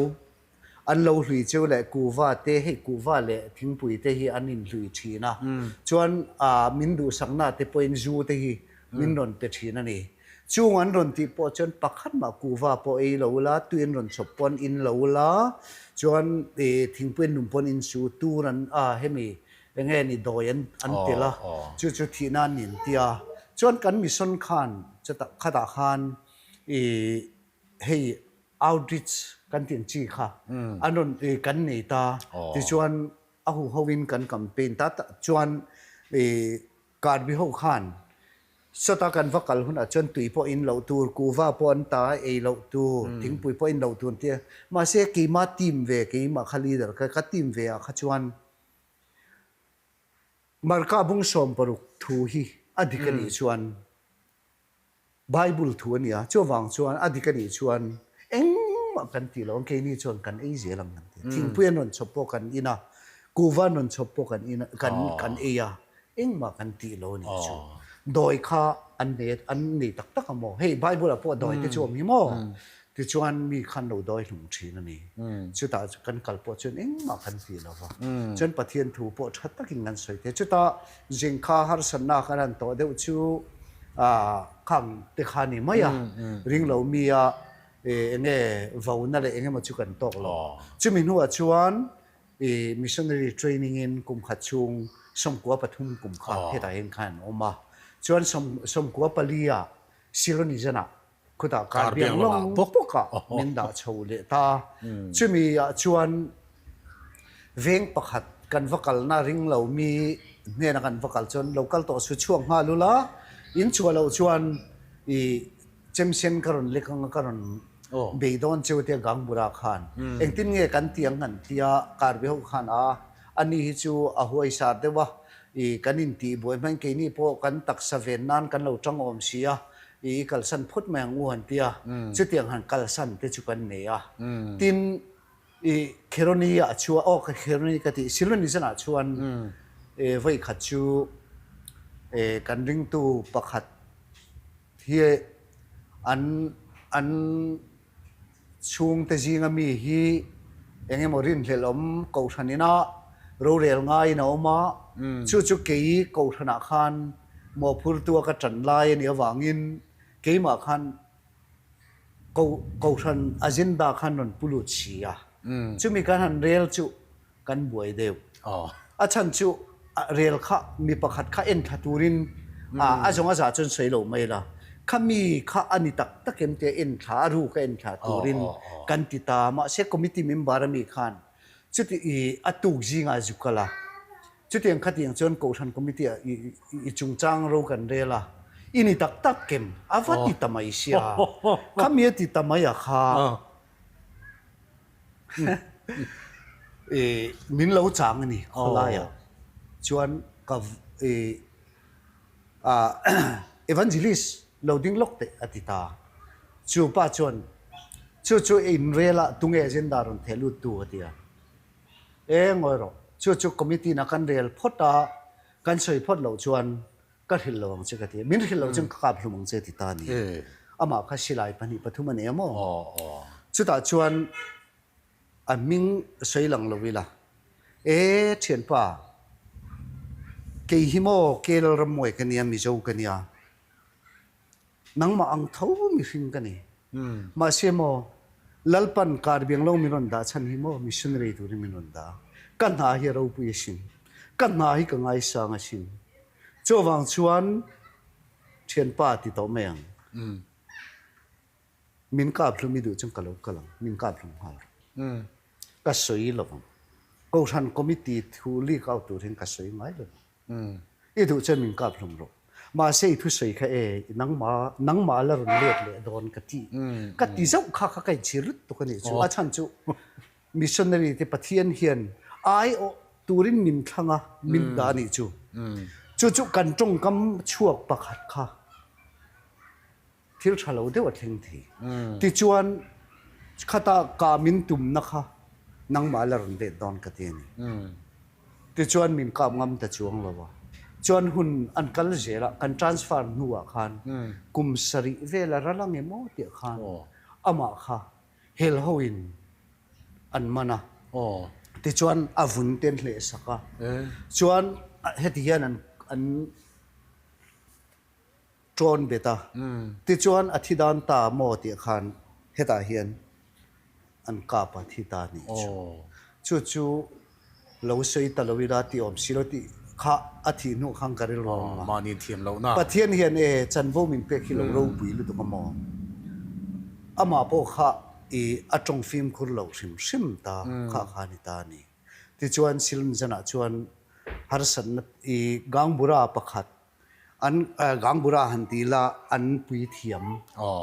An lo hlui cheu leh kuhva te, hei kuhva leh thingpui te hi an inhlui thin a, chuan min duhsakna te pawhin zu te hi min rawn pe thin a ni. Chung an rawn tih pawh chuan pakhat mah kuhva pawh ei lo ula, tui an rawn chhawp pawn in lo ula, chuan thingpui an lum pawn in su tur an hemi enge ni dawi an an telh a, chu chu thihna an intia. Chuan kan mission khan chutah khatah khan hei Outreach kan tih ang chi kha an rawn kan nei ta. Tichuan a huho in kan campaign ta chuan Karbi ho khan sawta kan va kal hunah chuan tui pawh in loh tur, kuhva pawh an ta ei loh tur, thingpui pawh in loh tur an ti a. Mahse keimah team ve, keimah kha leader kha ka team ve ah kha chuan Marka bung 16 thu hi a dik a nih chuan Bible thu a nia, chuvang chuan a dik a nih chuan engmah kan tih loh ang, keini chuan kan ei zel ang kan ti. Thingpui an rawn chhawp pawh kan in a, kuhva an rawn chhawp pawh kan in a, kan kan ei a, engmah kan tih lo a nih chu. Dawi kha an nei an nei tak tak a maw? Hei Bible ah pawh dawi te chu awm hi maw? Tichuan mi khan lo dawi hlum thin a ni. Chutah kan kal pawh chuan engmah kan tih lo va. Chuan Pathian thu pawh tha takin kan sawi thei. Chutah zingkha harsatna kan han tawh deuh chu khang te kha ni mai a, ring lo mi a enge vona leh engemaw chu kan tawk lo. Chumi hnuah chuan missionary training in kum khat chhung 93 kum kha hetah hian khan an awm a. Chuan 94 ah Silonizan ah Khutah karbiang lawng bawkah min dah chho leh ta. Chumi ah chuan veng pakhat kan va kalna ring lo mi hnena kan va kal chuan lo kal tawh su chhuak nghal ula, in chhuah loh chuan i chemsen ka rawn lek anga ka rawn bei dawn cheu tia Gangbura khan engtin nge kan ti ang han tia karbi ho khan a ani hi chu a huaisar deuh a, i kan intih buai hmain keini pawh kan taksa ven nan kan lo tang awm si a, I kalsan phawt mai ang u han ti a, chutiang han kalsan te chu kan nei a. Tin, i Kheroni ah chuan, aw Kheroni ka tih, Siloni zanah chuan vawi khat chu kan ringtu pakhat hi an an chhungte zinga mi hi eng emaw rinhlelh awm kohhran ina rorel ngaiin a awm a, chu chu kei kohhranah khan mawhphurtua ka ṭan lai a nih avangin keimah khan kohhran agenda khan rawn pu lut si a, chumi kan han rel chu kan buai deuh. A chhan chu rel kha mi pakhat kha en thla turin a zawng a zah chuan sawi lo mai la, kha mi kha a ni tak tak em tia en thla, a ruk a en thla turin kan ti ta. Mahse committee member a mi khan chuti i a tuk zingah zu kal a, chutiang khatiang chuan kohhran committee ah i chungchang ro kan rel a, i ni tak tak kem a va ti ta mai sia, kha mi a ti ta mai a kha. Min lo chang a ni khawlaiah chuan ka evangelist lo ding lawk teh a ti ta. Chu pa chuan chu chu inrel ah tunge agenda rawn theh lut tu a ti a. E ngawi rawh chu chu committee na kan rel phawt a kan sawi phawt loh chuan Ka hrilh lo ang che ka ti a, min hrilh lo chuan ka kap hlum ang che ti ta a ni. Amah kha silai pahnih pathum a nei a maw? Chutah chuan a hming sawi lang lo ila, E thianpa, kei hi maw Kerala rammawi ka nia, Mizo ka nia, Nangmah ang tho mihring ka ni. Mahse maw, Lalpan karbiang lo min rawn dah chhan hi maw missionary turin min rawn dah. Ka hna hi a ropui asin. Ka hna hi ka ngaisang asin. Chuvang chuan thianpa ti tawh mai ang. Min kap hlum i duh chuan ka lo kal ang, min kap hlum nghal rawh. Ka sawi lo vang. Kohhran committee thu leak out tur hian ka sawi ngai lo vang. I duh chuan min kap hlum rawh. Mahse i thusawi kha e, nangma nangmah la rawn let leh dawn ka ti. Ka ti zauh kha kha ka inchhir lutuk a nih chu. A chhan chu missionary te Pathian hian ai awh turin min thlang a, min dah a nih chu. Chu chu kan tawngkam chhuak pakhat kha thil tha lo deuh a thleng thei. Tichuan khata ka min tumna kha nangmah la rawn let dawn ka ti a ni. Tichuan min kap ngam ta chuang lo a. Chuan hun an kal zel a, kan transfer hnuah khan kum sarih vel a ral ang emaw tih khan amah kha hel hoin an man a. Tichuan a vun te an hleh sak a. Chuan heti hian an an ṭawn bet a. Tichuan a thi dan ta maw tih khan hetah hian an kap a thi ta nih chu. Chu chu lo sawi ta lo ila tih awm si lo tih kha a thih hnuh khan ka rilru a awm a. Mahni thiam lohna. Pathian hian e chanvo min pek hi lo ropui lutuk a maw? Amah pawh kha i a tawng fimkhur loh hrim hrim ta kha kha a ni ta a ni. Tichuan Silmzanah chuan harsatna i Gangbura pakhat An Gangbura han ti ila an puithiam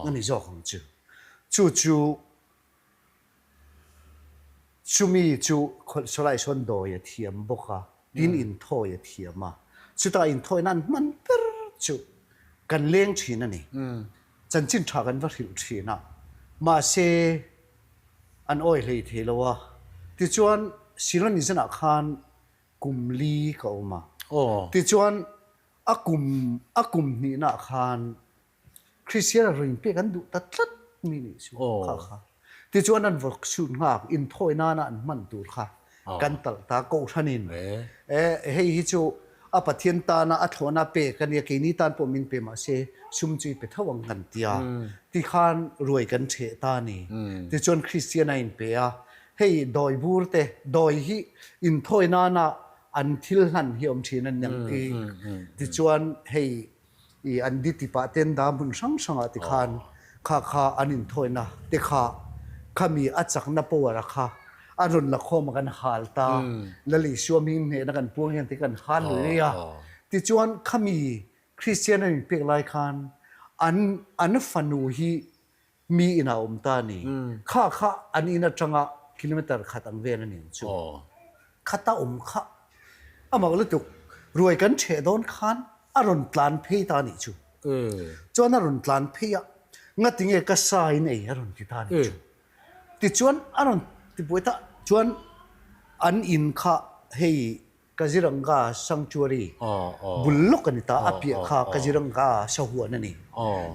a ni zawk ang chu. Chu chu chumi chu sawlai sawn dawi a thiam bawk a, tin inthawi a thiam a. Chutah inthawina an hman ber chu kan leng thin a ni. Chanchin tha kan va hrilh thin a, mahse an awi hlei thei lo a. Tichuan Silon Izanah khan Kum li ka awm a. Tichuan, a kum a kum hnihnaah khan Kristian a rawn pek an duh ta tlat mi nih chu kha kha. Tichuan an vawk chhut nghak inthawi nana an hman tur kha kan talh ta Kohhranin e hei hi chu a Pathian tana a thlawhna pek a nia keini tan pawh min pe mahse sum chu i pe tho ang kan tia tikhan ruai kan ṭheh ta a ni. Tichuan Kristian a inpe a Hei dawi bur te, dawi hi inthawi nana an thil hlan hi awm thin a niang i tichuan hei i an di tipah ten da hmun hrang hrangah tikhan kha kha an inthawina te kha khami a chakna power a kha a rawn la khawm a kan hal ta Lal Isua hming hnehna kan puang hian ti kan hal lui rei a tichuan khami Kristian an inpek lai khan an an fanu hi Mi inah awm ta a ni. Kha kha an in atanga kilometer khat ang vel a ni ang chu. Khata awm kha a mak lutuk. Ruai kan ṭheh dawn khan a rawn tlan phei ta a nih chu. Chuan a rawn tlan phei a, ngatinge ka sa in ei a rawn ti ta a nih chu. Tichuan a rawn ti buai ta. Chuan an in kha hei Kaziranga Sanctuary bul lawk a ni ta, a piah kha Kaziranga sahuan a ni.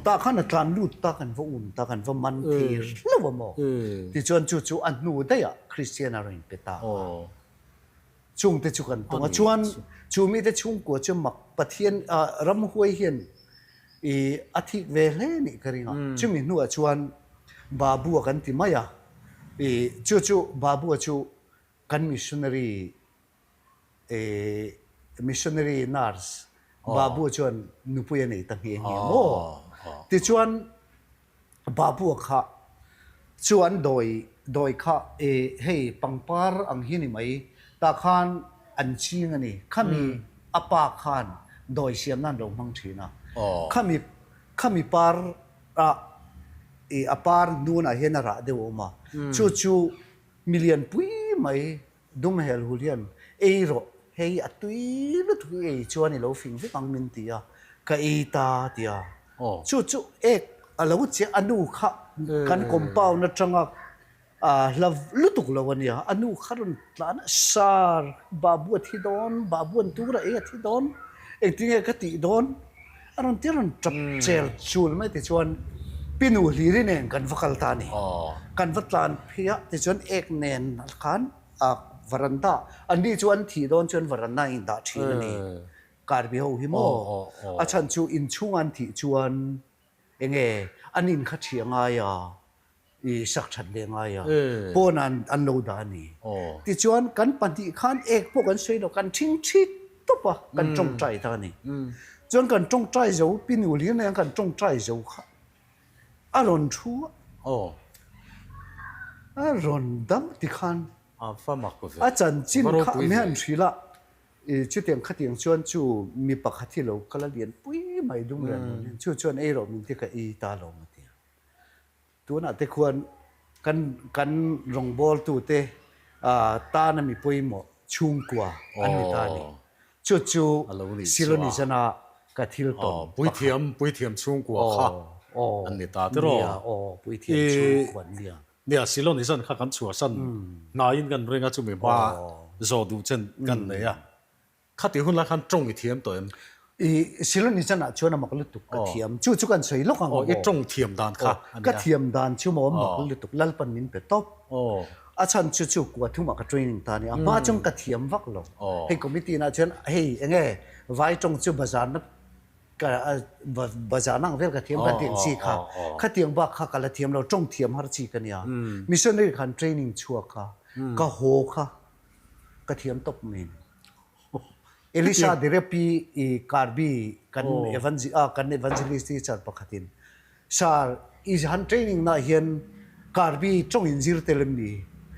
Tah khan a tlan lut ta, kan va um ta, kan va man thei hlauh a maw? Tichuan chu chu a hnu daih ah Christian a rawn inpe ta a. Chungte chu kan tawng a, chuan chu mite chhungkua chu mak Pathian ramhuai hian i a thik ve hle nih ka ring a. Chumi hnuah chuan Babu a kan ti mai a, i chu chu Babu a chu Kan missionary missionary nurse Babu chuan nupui a nei ta nghe nghe maw? Tichuan Babu kha chu an dawi dawi kha hei pangpar ang hi ni mai tah khan an ching a ni. Khami a pa khan dawi siam nan lo hmang thin a. Khami khami par ah a par hnunah hian a rah deuh a awm a. Chu chu Mi lianpui mai dum hel hul hian ei rawh, hei a tui lutuk i ei chuan i lo fing vek ang min ti a, ka ei ta a ti a. Chu chu ek a lo chiah a nu kha kan compound atanga hla lutuk lo a nia, a nu kha rawn tlan a, Sir, babu a thi dawn, babu an tur a ei a thi dawn, engtinge ka tih dawn? A rawn ti rawn tap chel chul mai tichuan Pinu Hliri nen kan va kal ta a ni. Kan va tlan phei a tichuan ek nen khan a varanda an ni chu an thih dawn chuan varanda a indah thin a ni. Karbi ho hi maw a chhan chu inchhunga an thih chuan enge an in kha ṭhi a ngai a. I sak that leh ngai a, pawn ah an lo dah a ni. Tichuan kan pahnih khan ek pawh kan sawi lo, kan thing thik tawp a, kan tawngtai ta a ni. Chuan kan tawngtai zo, pi nu hlir nen kan tawngtai zo kha a rawn thu a, a rawn dam tikhan a chanchin kha mi han hrilh a. Chutiang khatiang chuan chu mi pakhat hi lo kal a lian pui mai dum reng lo nen chu chuan ei rawh min ti ka ei ta lo a ti a. Tunah te khuan kan kan rawngbawltute tana mi pawimawh chhungkua an ni ta a ni. Chu chu Silonizana ka thil tawn pakhat. Puithiam, puithiam chhungkua kha an ni ta tiraw? Nia, aw, puithiam chhungkua an nia. Nia, Silonizan kha kan chhuahsan hnaiin kan ring a, chumi hma zawh duh chen kan nei a. Khati hun lai khan tawng i thiam tawh em? I Siloni chan ah chuan a mak lutuk ka thiam. Chu chu kan sawi lawk ang aw. I tawng thiam dan kha a nia. Ka thiam dan chu maw a mak lutuk Lalpan min pe tawp. A chhan chu chu kua thum ah ka training ta a nia. A hma chuan ka thiam vak lo. Hei committee nah chuan hei enge vai tawng chu bazar na ka bazar na ang vel ka thiam kan tih ang chi kha. Khatiang bak kha ka la thiam lo tawng thiam har chi ka nia. Missionary khan training chhuak kha ka haw kha ka thiam tawp mai a ni. Elisha Direpi i Karbi kan kan evangelist teacher pakhatin Sir i han training na hian Karbi tawng in zir tel em ni?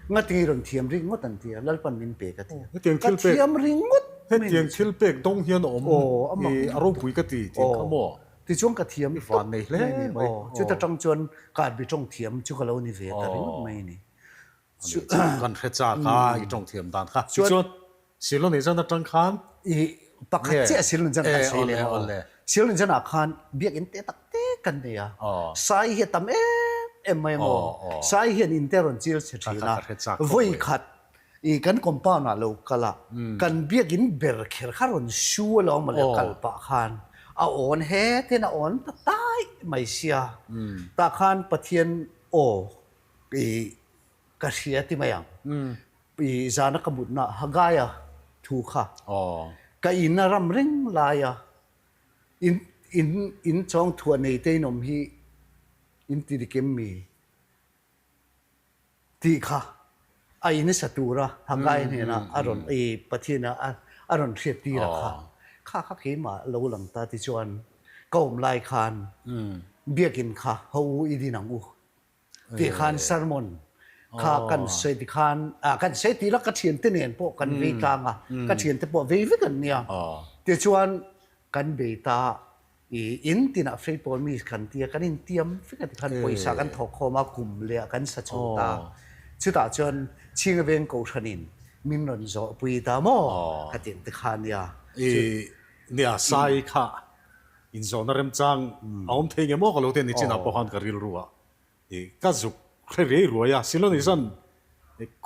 Ngatinge i rawn thiam ringawt an ti a, Lalpan min pe ka ti a. Ka thiam ringawt mai ni. Hetiang thil pek dawng hian a awm i a ropui ka ti tih kha maw? Tichuan ka thiam tawp mai a ni. Chuta tang chuan Karbi tawng thiam chu ka lo ni ve ta ringawt mai a ni. Kan hre chak a, i tawng thiam dan kha. Tichuan, Silon Izan atang khan. I pakhat chiah Silon Izan khan sawi leh ang aw. Silon Izan ah khan biakinn te tak te kan nei a. Sai hi a tam em em mai ang aw. Sai hian in te rawn chil che thin a. Vawi khat i kan compound ah lo kal a, kan biakinn ber kher kha rawn su alawm mawle kal pah khan a awn het hian a awn ta taih mai sia. Tah khan Pathian aw I ka hria ti mai ang. I zana ka mutna Hagaia thu kha ka in a ram reng laia in in in chawng thuah nei te in awm hi in ti dik em mi tih kha a in sa tura Hagaia hnena a rawn i Pathian a a rawn hriat tir a kha kha kha keimah lo lang ta tichuan ka awm lai khan biakin kha ho u i din ang u Tih khan sermon kha kan sawi ti khan kan sawi tih la ka thiante nen pawh kan vei tlang a, ka thiante pawh vei vek an nia. Tichuan kan bei ta i in tinah Freipawl mi kan tia kan intiam vek a tikhan pawisa kan thawk khawm a kum leh ah kan sa chho ta. Chutah chuan Chhinga Veng Kohhranin min rawn zawhpui ta maw ka tih ang tikhan nia. I nia sai kha Inzawhna remchang a awm thei nge maw ka lo ti a ni chinah pawh khan ka rilru a i ka zuk hre riai ruai a, Silon Izan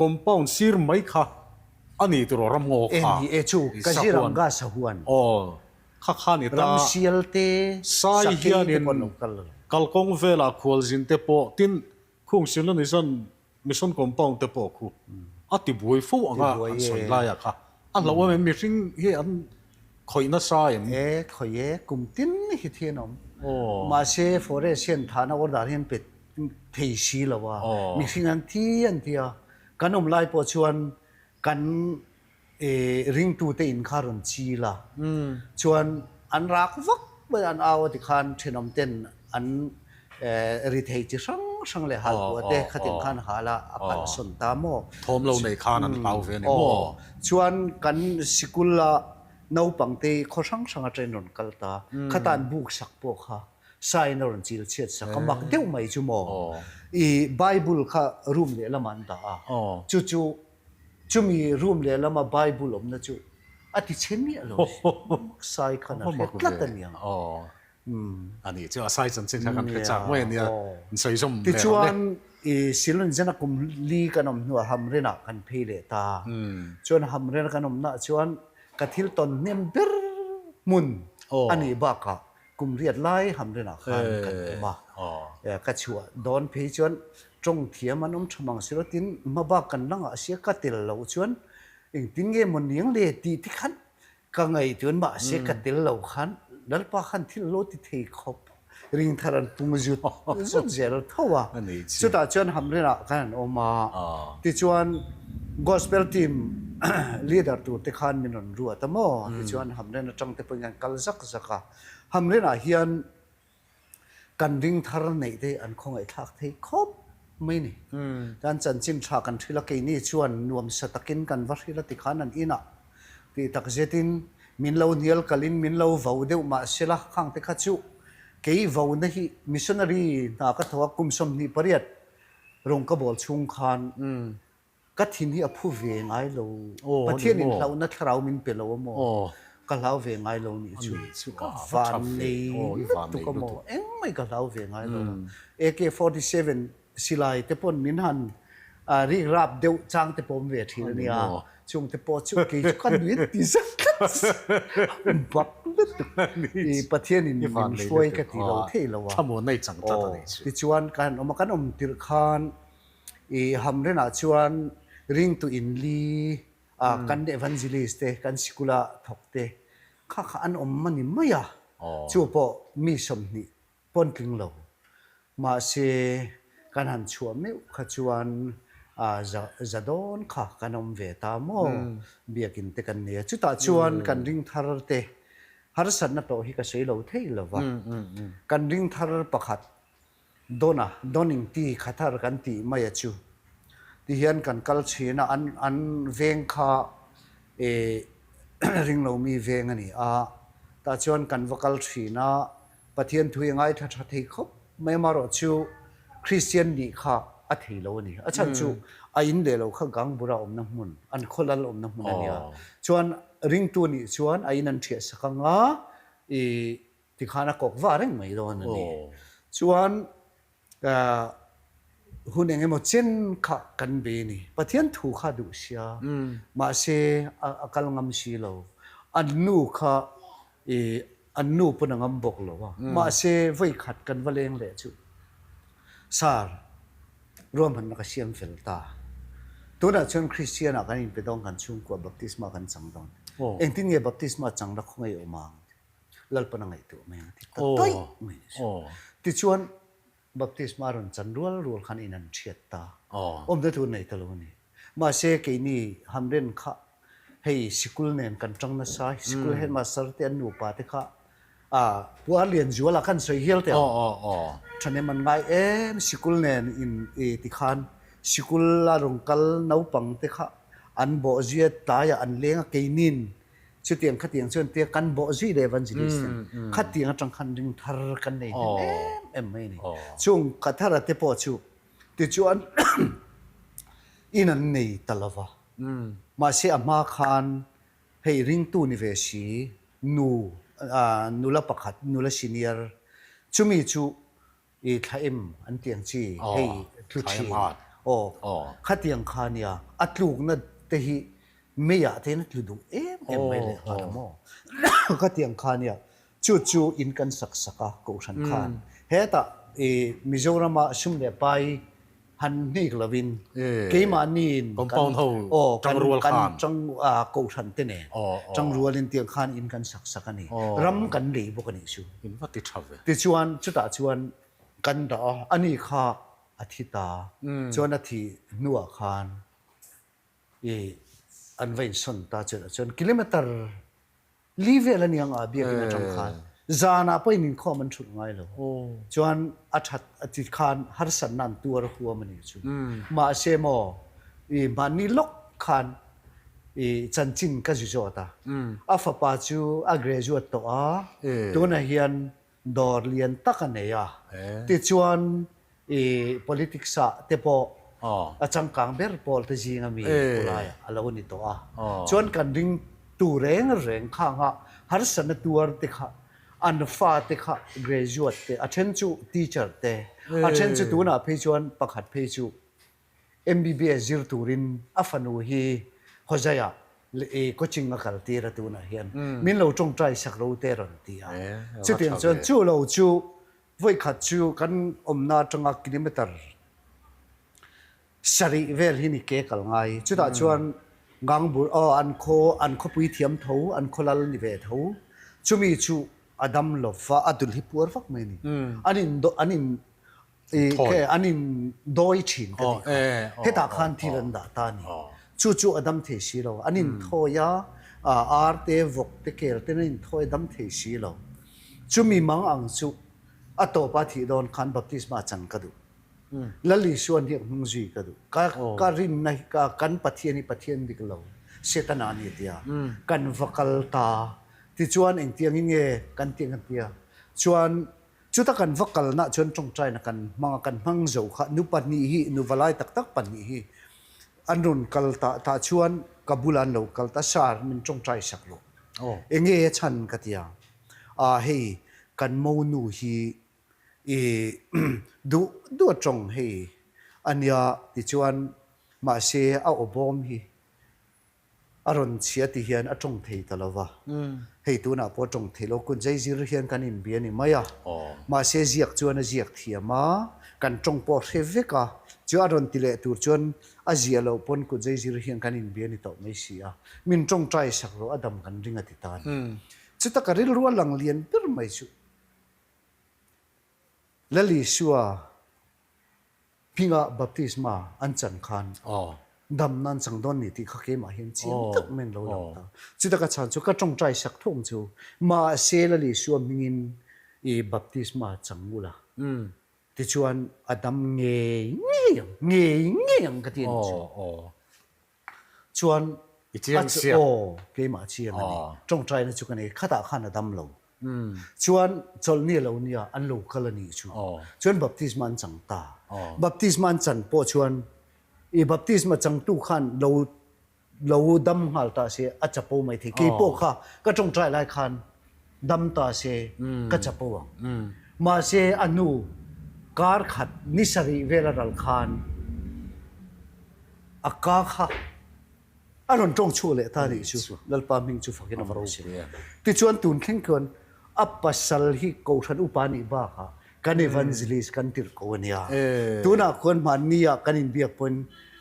compound sir mai kha a ni tiraw ramngaw kha Ni e chu Kaziranga sahuan aw kha kha ni ta Ramsial te Sai Sakei te hianin pawh an lo kal lo. Kalkawng velah khualzin te pawh tin khung Silon Izan Mission compound te pawh khu a ti buai fo anga an sawi laiah kha a hlauh em em mihring hi an khawih nasa em? E khawih e, kum tin hi thi an awm. Mahse forest hian thahna order hi an pe thei si lo a, mihring an thi an ti a, kan awm lai pawh chuan kan Ringtute in kha rawn chil a, chuan an rak vak mai a, an au a tikhan thenawm ten an ri thei chi hrang hrang leh halpuah te khatin khan hal a, a kalhsawn ta maw? Thawm lo nei khan an hlau ve a ni maw? Chuan kan sikul a naupang te khaw hrang hrang atangin rawn kal ta, khata an buk sak pawh kha sain a rawn chil chhiat sak a, mak deuh mai chu maw? I Bible kha room lehlamah an dah a, chu chu Chumi room lehlama Bible awmna chu a ti chhe miah lo sai khan a hre tlat a niang. A nih chu a sai chanchin kha kan hre chak mai a nia, in sawi zawm leh rawh le. Tichuan i Silon zena kum li kan awm hnuah Hamrenah kan phei leh ta. Chuan Hamren kan awmnaah chuan ka thil tawn hnem ber hmun a nih bakah Kum riat lai hamrenah khan kan awm a, ka chhuah dawn phei chuan tawng thiam an awm tha mang si lo tin hmabak kan la ngah sia ka tel loh chuan engtin nge maw niang le tih te khan ka ngaihtuah mahse ka tel lo khan Lalpa khan thil lo ti thei khawp ring thar an pung zut zut zel tho a, chutah chuan hamrenah khan an awm a, tichuan gospel team leader tur te khan min rawn ruat a maw tichuan hamren atang te pawhin kan kal zak zak a. Hamrenah hian kan ring thar neih te an khawngaihthlak thei khawp mai ni. Kan chanchin tha kan hril a, keini chuan nuamsa takin kan va hril a tikhan an inah. Tih tak zetin min lo hnial kalin min lo vo deuh mah sela khang te kha chu kei vona hi missionary hna ka tho a kum 28 rawng ka bawl chhung khan ka thin hi a phu ve ngai lo. Pathian in hlauhna thlarau min pe lo a maw? Ka hlau ve ngai lo nih chu. Ka vannei lutuk a maw? Engmah ka hlau ve ngai lo a. AK-47 silai te pawn min han rik rap deuh chang te pawh awm ve thin a nia. Chung te pawh chu kei chu ka nui ti zet tlat. Bak lutuk. I Pathian in min hruai ka ti lo thei lo a. Tichuan kan awm a, kan awm tirh khan I hamrenah chuan ringtu inli a kan evangelist te, kan sikula thawk te kha kha an awm a ni mai a, chu pawh mi 20 pawn tling lo. Mahse, kan han chhuah meuh kha chuan za za dawn kha kan awm ve ta maw? Biakin te kan nei a, chutah chuan kan ring thar te harsatna tawh hi ka sawi lo thei lo va, kan ring thar pakhat Dawna, Dawning ti Khathar kan tih mai a chu. Ti hian kan kal thin a, an an veng kha eh ringlomi veng a ni a, tah chuan kan va kal thin a, Pathian thu i ngaithla tha thei khawp mai amarawh chu Kristian nih kha a thei lo a ni. A chhan chu a in leh lo kha Gangbura awmna hmun, an khaw lal awmna hmun a ni a. Chuan ringtu nih chuan a in an thiah sak anga i Tikhan a kawk va reng mai dawn a ni. Chuan hun eng emaw chen kha kan be a ni. Pathian thu kha duh sia, mahse a kal ngam si lo. An nu kha an nu pawn a ngam bawk lo a. Mahse vawi khat kan va leng leh chu Sir, ruahmanna ka siam fel ta. Tunah chuan Kristian ah kan inpe dawn kan chhungkua baptisma kan chang dawn. Engtin nge baptisma changna khawngaih awm ang? Lalpan a ngaihtuah mai ang a ti ta daih mai a ni. Tichuan, baptisma rawn chan rual rual khan in an thiat ta. Awmna tur nei ta lo a ni. Mahse, keini Hamren kha hei sikul nen kan tang nasa, sikul headmaster te an nupa te kha Puar Lianzuala khan sawi hial teh ang. Thahnem an ngai em, sikul nen in tikhan sikul a rawn kal naupang te kha an bawhzia tlaiah an leng a, keinin Chutiang khatiang chuan tia kan bawh zui leh evangelist ten khatiang atang khan ring thar kan nei hnem em em mai a ni. Chung Kathara te pawh chu tichuan in an nei ta lo va. Mahse a hma khan hei ringtu ni ve si nu nula pakhat nula senior chumi chu I thla em an ti ang chi hei tlu thin aw khatiang kha nia a tlukna te hi meiah te hian a tlu duh em em mai leh nghal a maw khatiang kha nia chu chu in kan sak sak a kohhran khan hetah i Mizorama sum leh pai han hnik lovin keimahniin kan aw kan kan tang kohhran te nen tangrualin tiang khan in kan sak sak a ni. Ram kan lei bawk a nih chu. Tichuan chutah chuan kan dah a, ani kha a thi ta. Chuan a thih hnuah khan i an va insawn ta chutah chuan kilometer Li vel a niang a biakin atang khan zanah pawhin inkhawm an thulh ngai lo. Chuan a that a ti khan harsatna an tuar huam a nih chu. Mahse maw i mahni lawk khan i chanchin ka zu zawt a. A fapa chu a graduate tawh a, tunah hian dawr lian tak a nei a. Tichuan i politics ah te pawh a changkang ber pawl te zing ami pulai a lo ni tawh a. Chuan kan ring tu reng reng khang a harsatna tuar te kha an fa te kha graduate te a then chu teacher te a then chu tunah phei chuan pakhat phei chu MBBS zir turin a fanu hi Hawzaiah coaching a kal tir a tunah hian min lo tawngtai sak ro te rawn ti a. Chutiang chuan chu lo chu Vawikhat chu kan awmna atanga kilometer sarih vel hi ni ke kal ngai. Chutah chuan Gangbur aw an khaw an khawpui thiam tho, an khaw lal ni ve tho. Chumi chu a dam lo va, a dul hi puar vak mai a ni. An in an in an in dawi thin ka tih kha. Hetah khan thil an dah ta a ni. Chu chu a dam thei si lo. An in thawi a, ar te, vawk te, kel te an in thawi a dam thei si lo. Chumi mang ang chu a tawpa thih dawn khan baptisma chan ka duh. Lal Isuan hi a hnung zui ka duh. Ka ka rinna hi ka kan Pathian hi Pathian dik lo. Setana a ni a ti a. Kan va kal ta. Tichuan engtiangin nge kan tih ang kan ti a. Chuan chuta kan va kalnaah chuan tawngtaina kan hmang a, kan hmang zo kha nu pahnih hi, nu valai tak tak pahnih hi an rawn kal ta tah chuan ka bulah an lo kal ta, Sir, min tawngtai sak rawh. Enge a chhan ka ti a. Aa hei kan monu hi i duh duh a tawng hei a nia tichuan mahse a aw bawm hi a rawn chhia ti hian a tawng thei ta lo va, hei tunah pawh a tawng thei lo, kut zai zir hian kan inbia ni mai a, mahse ziak chuan a ziak thiam a, kan tawng pawh a hre vek a, chu a rawn ti leh tur chuan a ziah loh pawn kut zai zir hian kan inbia ni tawh mai si a, min tawngtai sak rawh a dam kan ring a ti ta a ni. Chuta ka rilru a lang lian ber mai chu Lal Isua hmingah baptisma an chan khan damna an chang dawn ni tih kha keimah hian chiang tak mai an lo lang ta. Chuta ka chhan chu ka tawngtai sak thawng chu mahse Lal Isua hmingin i baptisma chang ula tichuan a dam ngei ngei ang, ngei ngei ang ka ti a nih chu. Chuan I chiang siak. Aw, keimah chiang a ni. Tawngtaina chu ka nei, khatah khan a dam lo. Chuan chawlhni a lo nia, an lo kal a nih chu. Chuan baptisma an chang ta. Baptisma an chan pawh chuan i baptisma changtu khan lo lo dam nghal ta se a chapo mai thei. Kei pawh kha ka tawngtai lai khan dam ta se ka chapo ang. Mahse a hnu kar khat ni sarih vel a ral khan A ka kha a rawn tawng chhuak leh ta nih chu Lalpa hming chu fakin a rawh si. Tichuan tun thleng chuan a pasal hi Kohhran upa nih bakah kan evangelist kan tirh ko a nia. Tunah khuan hmanni ah kan inbiak pawhin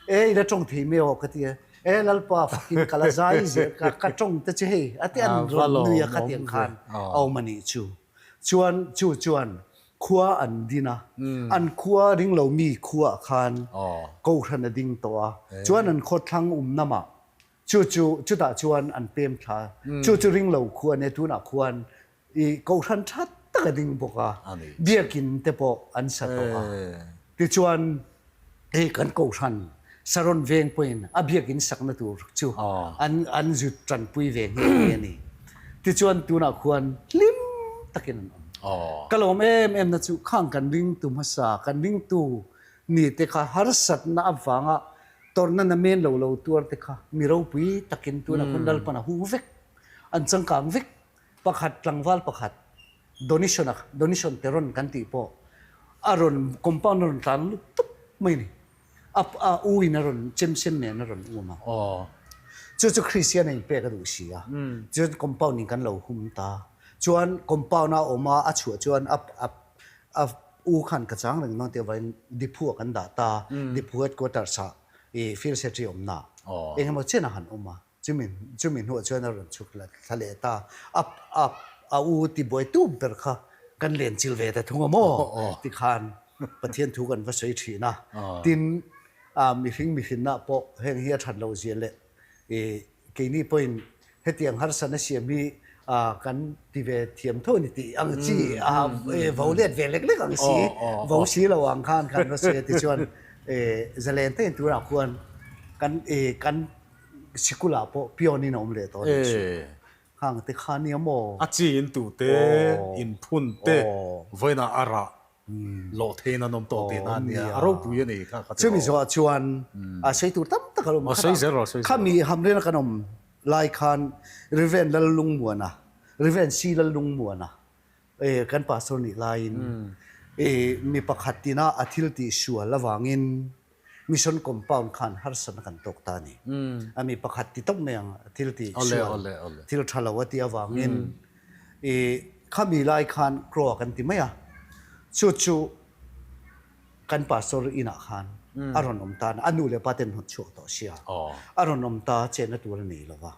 e i la tawng thei mai aw ka ti a, e Lalpa fakin ka la zai zel ka tawng te chu hei a ti an rawn nui a khatiang khan a awm a nih chu. Chuan chu chuan khua an din a, an khua ringlo mi khuaah khan Kohhran a ding tawh a, chuan an khawthlang um namah chu chu chutah chuan an pem thla, chu chu ringlo khua ania tunah khuan i Kohhran tha tak a ding bawk a, biakin te pawh an sa tawh a, tichuan hei kan Kohhran Saron veng pawhin a biakin sakna tur chu an an zut tanpui ve nghe nghe a ni. Tichuan tunah khuan hlim takin an awm. Ka lawm em em na chu khang kan ringtu hmasa, kan ringtu ni te kha harsatna avanga tawrhna namen lo lo tuar te kha mi ropui takin tunah khuan Lalpan a hu vek, an changkang vek. Pakhat tlangval pakhat donation a donation te rawn kan tih pawh a rawn compound a rawn tlan lut tawp mai a ni. A a u in a rawn chem sen nen a rawn um a. Chu chu Christian a inpek a duh si a. Chuan compound in kan lo hum ta. Chuan compound a awm a a chhuah chuan a a a u khan ka chang reng dawn tih avangin Diphu ah kan dah ta. Diphu headquarters ah i field secretary awmna engemaw chen a han awm a. Chumi chumi hnuah chuan a rawn chhuk thla leh ta. A a a u tibuaitu ber kha kan len chil ve ta thung a maw? Tikhan Pathian thu kan va sawi thin a. Tin, a mihring mihrinna pawh heng hi a that loh zia leh i keini pawhin hetiang harsatna siam hi a kan ti ve thiam tho a ni tih ang chi a vo let ve lek lek ang si, vo si lo ang khan kan va sawi a tichuan i zalen takin tunah khuan kan i kan Sikul ah pawh pion in a awm leh tawh a nih chu. Khang te kha nia maw? A chi in tu te, in phun te, vawiinah a rah lawh theiin an awm tawh tihna a nia. A ropui a ni kha ka ti rawh. Chumi zawhah chuan a sawi tur tam tak a lo awm. Sawi zel rawh, sawi zel rawh. Khami hamrena kan awm lai khan Rev. Lallungmuana, Rev. C. Lallungmuana kan pastor nih laiin mi pakhat tina a thil tih sual avangin Mission compound khan harsatna kan tawk ta a ni. A mi pakhat ti tawp mai ang thil tih sual, thil tha lo a tih avangin i khami lai khan Croa kan ti mai a, chu chu kan pastor inah khan a rawn awm ta a, a nu leh pa ten hnawt chhuak tawh sia, a rawn awm ta chenna tur a nei lo va.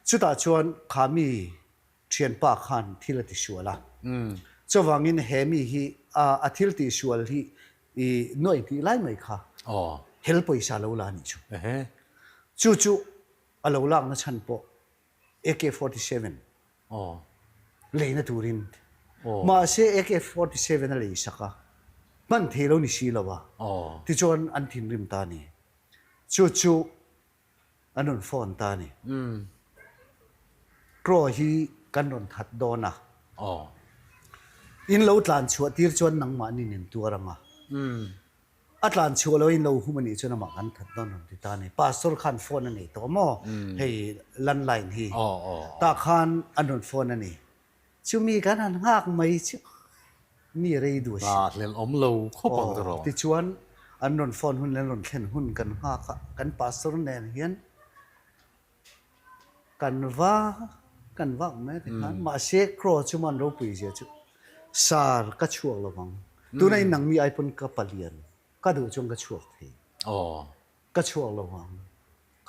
Chutah chuan khami Thianpa khan thil a tisual a. Chuvangin he mi hi a thil tihsual hi i nuaih hnih lai mai kha hel pawisa lo la a nih chu. Chu chu a lo lakna chhan pawh AK 47 leina turin. Mahse AK 47 a lei sak a, hman thei lo ni si lo a, tichuan an thinrim ta a ni. Chu chu. An rawn phone ta a ni. Crow hi kan rawn that dawn a. In lo tlan chhuah tir chuan nangmahni in tuar ang a. A tlan chhuah lo in lo hum a nih chuan amah kan that dawn rawn ti ta a ni. Pastor khan phone a nei tawh maw hei landline hi. Tah khan an rawn phone a ni. Chumi kan han nghak mai chu mi rei duh a si. A hlel awm lo khawp ang chu rawh. Tichuan an rawn phone hun leh an rawn thlen hun kan nghak a, kan pastor nen hian kan va kan vak mai ti khan mahse crow chu man ropui zia chu sar ka chhuak lo vang. Tuna in nang mi ai pawn ka palian ka duh chuan ka chhuak thei. Ka chhuak lo vang,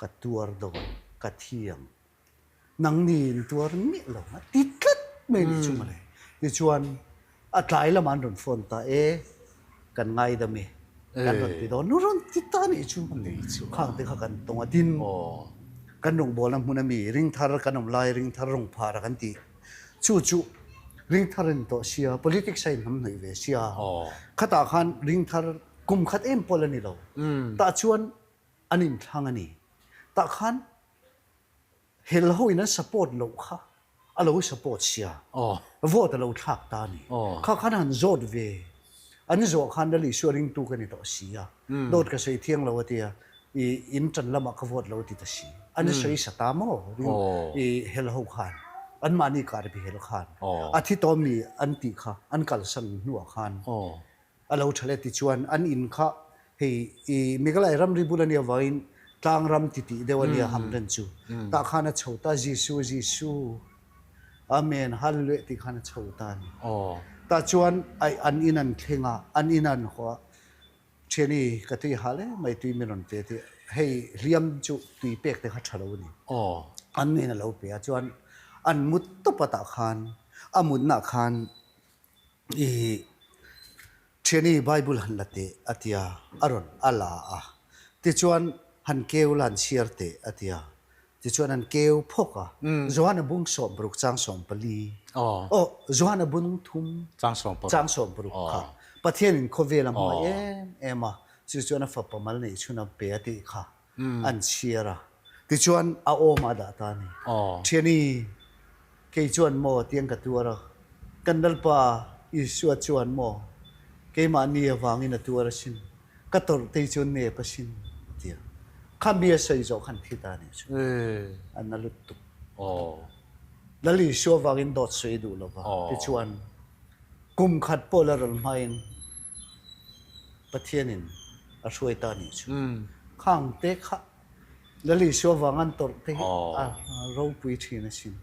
ka tuar dawn, ka thi ang. Nangni in tuar miah lo a ti tlat mai ni chu mawle. Tichuan a tlai lamah an rawn phone ta e, kan ngaidam e, kan rawn ti dawn, rawn ti ta nih chu. Khang te kha kan tawng a, tin kan rawngbawlna hmun a mi ringthar kan awm lai ringthar rawngphar a kan tih chu chu ringthar a ni tawh sia, politics a inhnamhnawih ve sia, khatah khan ringthar kum khat em pawh la ni lo, tah chuan an inthlang a ni. Tah khan Hel ho in an support loh kha a lo support sia, vote a lo thlak ta a ni. Kha khan han zawt ve, an zawh khan Lal Isua ringtu ka ni tawh si a, dawt ka sawi thiang lo a tia, i in tan lamah ka vote lo a ti ta si. An sawi sa ta maw i hel ho khan, anmahni kar bi hel khan, a thi tawh mi an tih kha an kalsan hnuah khan A lo tha le tichuan an in kha hei i Meghalaya ramri bul a nia vangin tlang ram ti tih deuh a nia Hamren chu. Tah khan a chho ta Jisu Jisu Amen Hallelujah tih khan a chho ta a ni. Tah chuan ai an in an thleng a, an in an haw a, Thiani ka tui hal em mai tui min rawn pe tih hei hliam chu tui pek te kha tha lo a ni. An in a lo pe a chuan an mut tawp a tah khan a mutna khan I thiani Bible han la teh a ti a, a rawn a la a. Tichuan han keu la han chhiar teh a ti a. Tichuan an keu phawk a, Johana bung 60 chang 14, aw Johana bung thum chang 60 kha Pathianin khawvel a hmangaih em em a, chu chuan a fapa mal neih chhun a pe a tih kha an chhiar a. Tichuan a awm a dah ta a ni. Thiani, kei chuan maw tiang ka tuar a, kan Lalpa Isua chuan maw keimahni avangin a tuar asin, ka tawrh tei chuan nep asin a ti a. Kha mi a sawi zawh khan thi ta a nih chu. A na lutuk. Lal Isua avangin dawt sawi duh lo va. Tichuan kum khat pawh la rawn hmain Pathianin a hruai ta a nih chu. Khang te kha Lal Isua vang an tawrh te hi a ropui thin asin.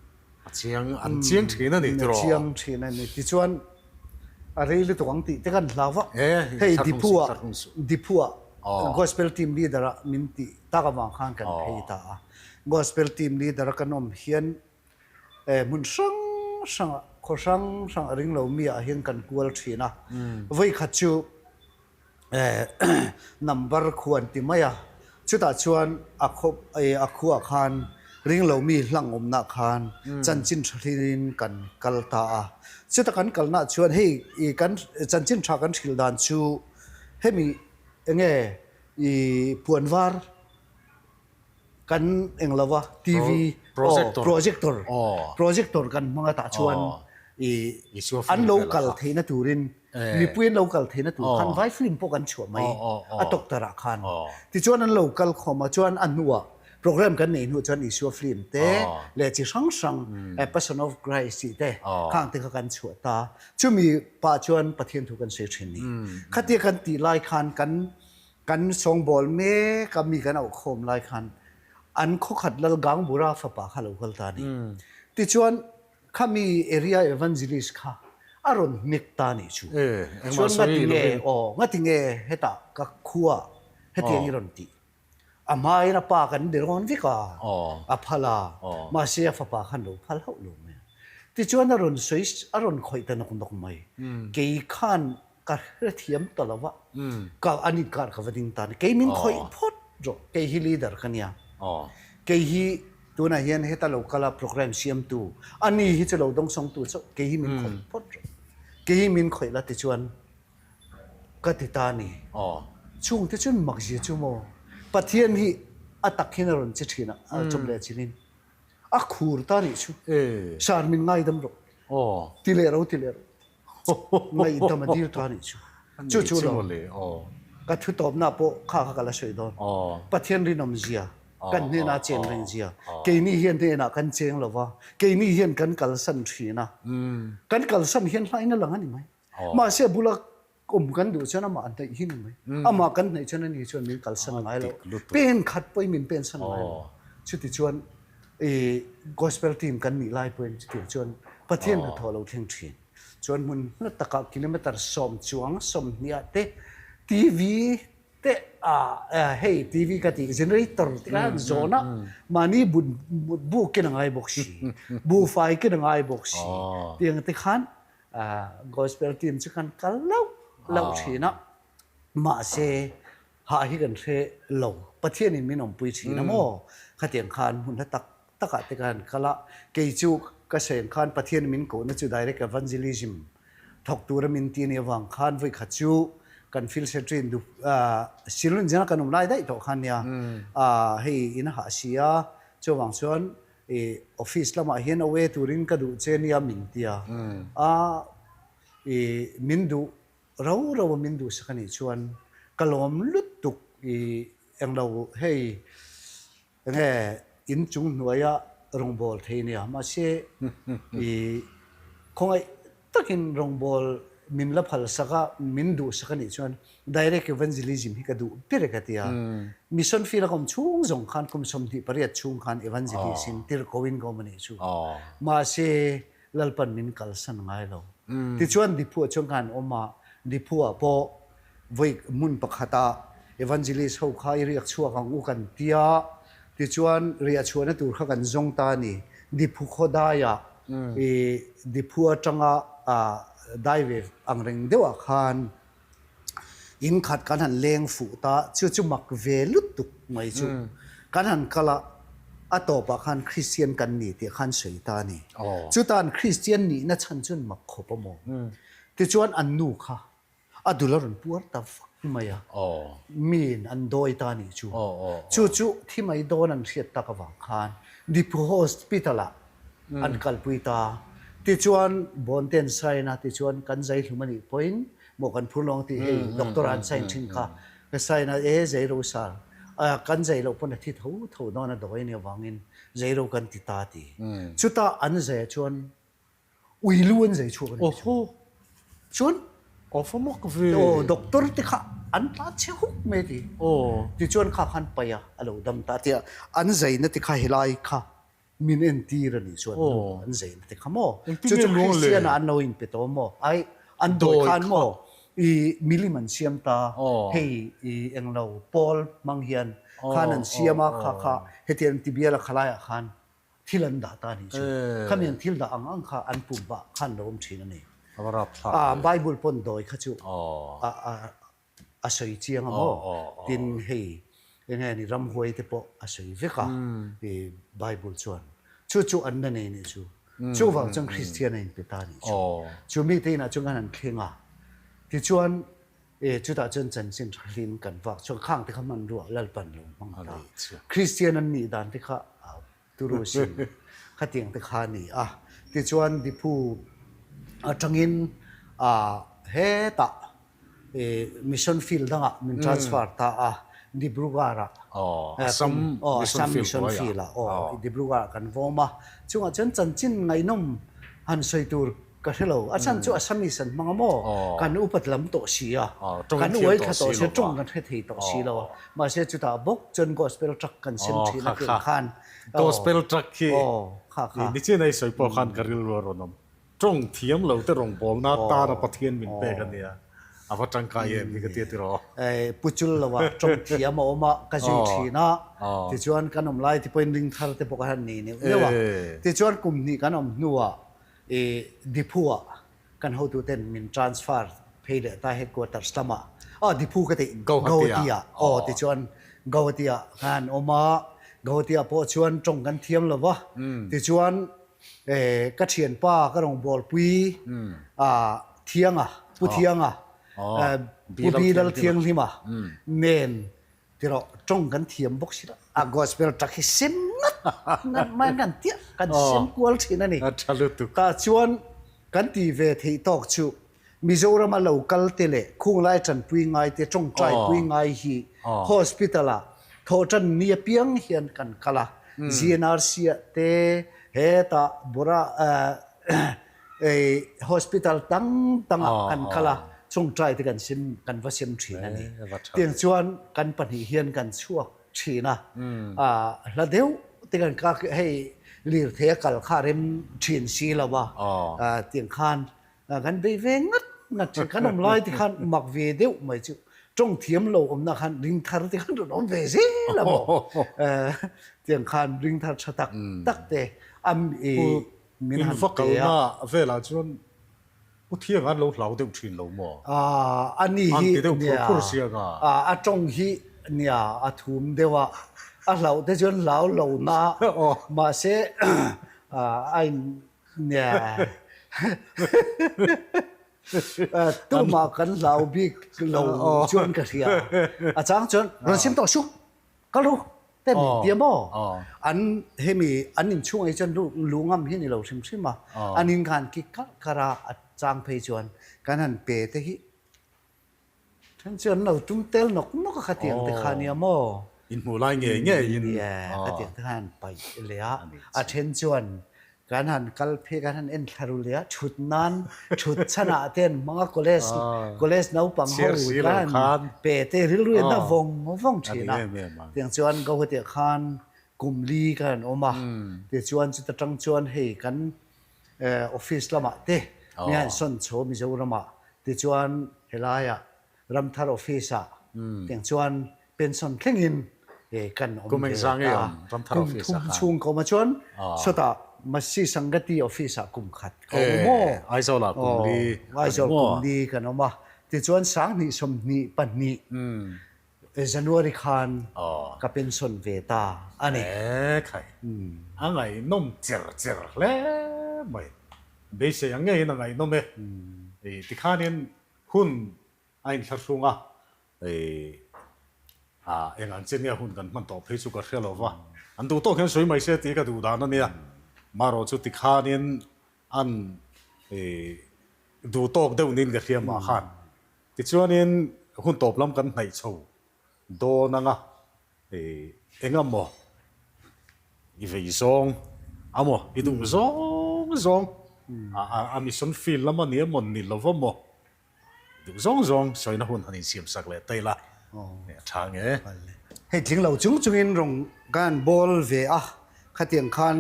A chiang, an chiang thin a ni tiraw? A chiang thin a ni. Tichuan a rei lutuk ang tih te kan hlau a. Hei Diphu-ah, Diphu-ah Gospel Team Leader-ah min tih tak avang khan kan phei ta a. Gospel Team Leader-a kan awm hian hmun hrang hrangah, khaw hrang hrangah ring lo mi ah hian kan kual thin a. Vawikhat chu number khu an ti mai a, chutah chuan a khaw a khuah khan ring lo mi hlang awmnah khan chanchin tha hlin kan kal ta a. Chuta kan kalnah chuan hei kan chanchin tha kan hrilh dan chu hemi enge i puan var Kan eng lo va, TV, aw, projector, projector kan hmang a tah chuan i an lo kal theihna turin, mipui an lo kal theihna tur khan vai film pawh kan chhuah mai a tawktarh ah khan. Tichuan an lo kal khawm a, chuan a hnuah program kan neih hnuah chuan Isua film te leh chi hrang hrang Passion of Christ tih te khang te kha kan chhuah ta. Chumi pah chuan Pathian thu kan sawi thin ni. Khatia kan tih lai khan kan Kan sawngbawl mek a mi kan auh khawm lai khan an khawkhat lal Gangbura fapa kha lo kal ta a ni. Tichuan khami area evangelist kha a rawn hnek ta a nih chu. Chuan ngatinge aw ngatinge hetah ka khua hetiang i rawn tih. A hmain a pa kan be rawn vek a, a phal a, mahse a fapa khan lo phal hauh lo mai a. Tichuan a rawn sawi a rawn khawih ta nawk nawk mai. Kei khan Ka hrethiam ta lo va, ka an inkar ka va ding ta a ni. Kei min khawih phawt rawh, kei hi leader ka nia. Kei hi tunah hian heta lo kala program siamtu, ani hi chu lo dawngsawngtu chauh, kei hi min khawih phawt rawh. Kei hi min khawih la tichuan ka ti ta a ni. Chungte chuan makzia chu maw? Pathian hi. A tak hian a rawn che thin a, chawp leh chilhin a khur ta nih chu. Sir min ngaidam rawh. Ti leh ro ti leh ro. Ngaihdam a dil ta nih chu. Chu chu lo. Ka thu tawpna pawh kha kha ka la sawi dawn. Pathian rinawm zia, kan hnenah chen reng zia. Keini hian hnenah kan cheng lo va, keini hian kan kalsan thin a. Kan kalsan hian hlain a lang a ni mai. Mahse bula Kum kan duh chuan amah hnaih hi ni mai. Amah kan hnaih chuan ani chuan min kalsan ngai lo. Pen khat pawhin min pensan ngai lo. Chuti chuan i gospel team kan nih lai pawhin chutiang chuan Pathian hnathawh a lo thleng thin. Chuan hmun hla takah kilometer sawm chuang sawmhniah te TV te ah hei TV ka tih generator te kha an zawn a, mahni but bukin a ngai bawk si, buhfai kin a ngai bawk si tiang te khan Gospel team chu kan kal loh loh thin a, mahse hah hi kan hre lo. Pathianin min awmpui thin a maw? Khatiang khan hmun hla tak takah te khan kal a, kei chu ka sawi ang khan Pathian min kohna chu direct evangelism thawk tura min ti anih avang khan vawikhat chu kan field secretary in Silun zingah kan awm lai daih tawh khan nia, hei in a hah si a, chuvang chuan I office lamah hian away turin ka duh che nia min ti a, a i min duh rau rau a min duhsak anih chuan ka lawm lutuk i englo hei enge inchung hnuaia rawngbâwl thei nia mahse i khawngaih Takin rawngbâwl min la phalsak a, min duhsak a nih chuan direct evangelism hi ka duh ber e ka ti a. Mission field a ka awm chhung zawng khan kum 28 chhung khan evangelist in tirhko in ka awm a nih chu. Mahse, Lalpan min kalsan ngai lo. Tichuan Diphu ah chuan ka han awm a, Diphu ah pawh vawi hmun pakhata evangelist ho kha i riak chhuak ang u kan ti a, tichuan riah chhuahna tur kha kan zawng ta a ni. Diphu khaw daiah i Diphu atanga dai ve ang reng deuhah khan in khat kan han leng fuh ta, chu chu mak ve lutuk mai chu kan han kal a, a tawpah khan Kristian kan ni tih khan sawi ta a ni. Chutan Kristian nihna chhan chuan mak khawp a maw? Tichuan an nu kha a dul a rawn puar ta vak mai a, miin an dawi ta nih chu. Chu chu thi mai dawn an hriat tak avang khan Diphu Hospital-ah an kalpui ta. Tichuan Bawnte an sign a, tichuan kan zai hlum a nih pawhin maw kan phur lo ang tih hei doctor an sign thin kha ka sign a, e zai ro sar, kan zai loh pawn a thi tho tho dawn a dawi a nih avangin zai ro kan ti ta ti. Chutah an zai ah chuan Ui lu an zai chhuak a ni. Oho. Chuan Aw fa mak ve. Aw doctor te kha an tlan chhe huk mai ti. Aw. Tichuan kha khan paih a, a lo dam ta tia an zaina te kha helai kha min entir a nih chuan an zaina te kha maw. Chu chu Christian ah an lo inpe tawh maw? Ai an dawi khan maw i milim an siam ta hei i englo pawl hmang hian khan an siam a kha kha hetiang tibial a khalaiah khan Thil an dah ta a nih chu. Khami an thil dah ang ang kha an pum vah khan lo awm thin a ni. A va rap thlak ve. Bible pawn dawi kha chu a sawi chiang a maw? Tin hei enge ni ramhuai te pawh a sawi vek a i Bible chuan. Chu chu an la nei nih chu. Chuvang chuan Kristian a inpe ta a nih chu. Chu mite inah chuan kan han thleng a. Tichuan E, chutah chuan chanchin tha hlin kan vak chuan khang te kha hmanrua Lalpan lo hmang ta. Kristian an nih dan te kha turu sin khatiang te kha a ni a. Tichuan Diphu atangin hetah mission field dangah min transfer ta a, Dibrugarh ah. Assam mission field ah aw, Dibrugarh ah kan vawm a. Chungah chuan chanchin ngaihnawm han sawi tur Ka hre lo, a chhan chu Assamese an hmang a maw? Kan upat lam tawh si a, kan uai thla tawh si a, tawng kan hre thei tawh si lo a. Mahse chutah bawk chuan gospel truck kan sem thin a tih khan. Gospel truck hi nichin a i sawi pawh khan ka rilru a rawn awm. Tawng thiam lo te rawngbawlna tana Pathian min pek a nia. A va tangkai em hi ka tia tiraw? Pu chul lo a, tawng thiam a awm a, ka zui thin a. Tichuan kan awm lai te pawhin ring thar te pawh ka han nei neuh neuh a. Tichuan kum hnih kan awm hnuah I Diphu ah kan hotu ten min transfer phei leh ta headquarters lamah ah Diphu ka tih Guwahati ah aw tichuan Guwahati ah khan awm a Guwahati ah pawh chuan tawng kan thiam lo va tichuan ka thianpa ka rawngbawlpui ah Thianga Pu Thianga Pu Bilal Thianghlima nen. Tirawh, tawng kan thiam bawk si lo. A gospel tak hi sem ngat ngat mai kan tia kan sem kual thin a ni. A tha lutuk. Tah chuan kan ti ve theih tawk chu Mizorama lo kal te leh khunglai tanpui ngai te tawngtai pui ngai hi hospital ah thawhtan ni apiang hian kan kal a. GNRC ah te hetah Bora hospital dang dangah kan kal a, chawngtai te kan sem kan va sem thin a ni. Tiang chuan kan pahnih hian kan chhuak thin a, hla deuh te kan kal hei lirthei a kal kha a rem thin si lo a, tiang khan kan bei ve ngat ngat thin. Kan awm lai te khan mak ve deuh mai chu tawng thiam lo awmna khan ring thar te khan rawn awm ve zel a maw. Tiang khan ring thar tha tak tak te a Min han va kalna velah chuan U Thianga an lo hlau deuh thin lo maw? A ni hi An ti deuh phur phur sia ka. A tawng hi nia a thum deuh a, a hlauh te chuan hlau lo na mahse a in nia tumah kan hlau bik lo chuan ka hria. A chang chuan rawn sim tawh suh. Ka lu te min ti a maw? An hemi an inchhung ah hi chuan lu ngam hi a ni lo hrim hrim a, an in khan kik karh karh a, a chang phei chuan kan han pe te hi then chu an lo tum tel nawk nawk a khatiang te kha nia maw? Inhmuh lai ngei ngei in. Khatiang te khan an paih leh a, a then chuan Kan han kal phei kan han en thla ru leh a, thut nan thut chhan ah te an hmang a, college college naupang ho kan han pe te rilru in a vawng vawng thin a, tiang chuan Guwahati ah khan kum li kan han awm a, tichuan chuta tang chuan hei kan office lamah te mi han sawn chho Mizoram ah, tichuan helai ah Ramthar office ah tiang chuan pension thlengin kan awm ve ta. Kum thum chhung ka awm a chuan sawtah Masi Sangati office ah kum khat ka awm a maw? Aizawl ah kum li Aizawl kum li kan awm a. Tichuan 20 22 January khan ka pension ve ta a ni. E khai, a ngaihnawm cher cher hle mai. Beisei ang ngeiin a ngaihnawm e. Tikhanin hun a inthlahrung a, eng ang chin nge hun kan hman tawh phei chu ka hre lo va, an duh tawk hian sawi mai se tih ka duh dan a nia. Marawh chu tikhanin an duh tawk deuh niin ka hria mah khan. Tichuanin hun tawp lam kan hnaih chho dawn ang a, eng amaw i vei zawng amaw i duh zawng zawng a mission field lam a ni emaw ni lo va maw Duh zawng zawng sawina hun han insiam sak leh ta ila, a tha nge. Hei tling lo chung chungin rawng ka han bawl ve a, khatiang khan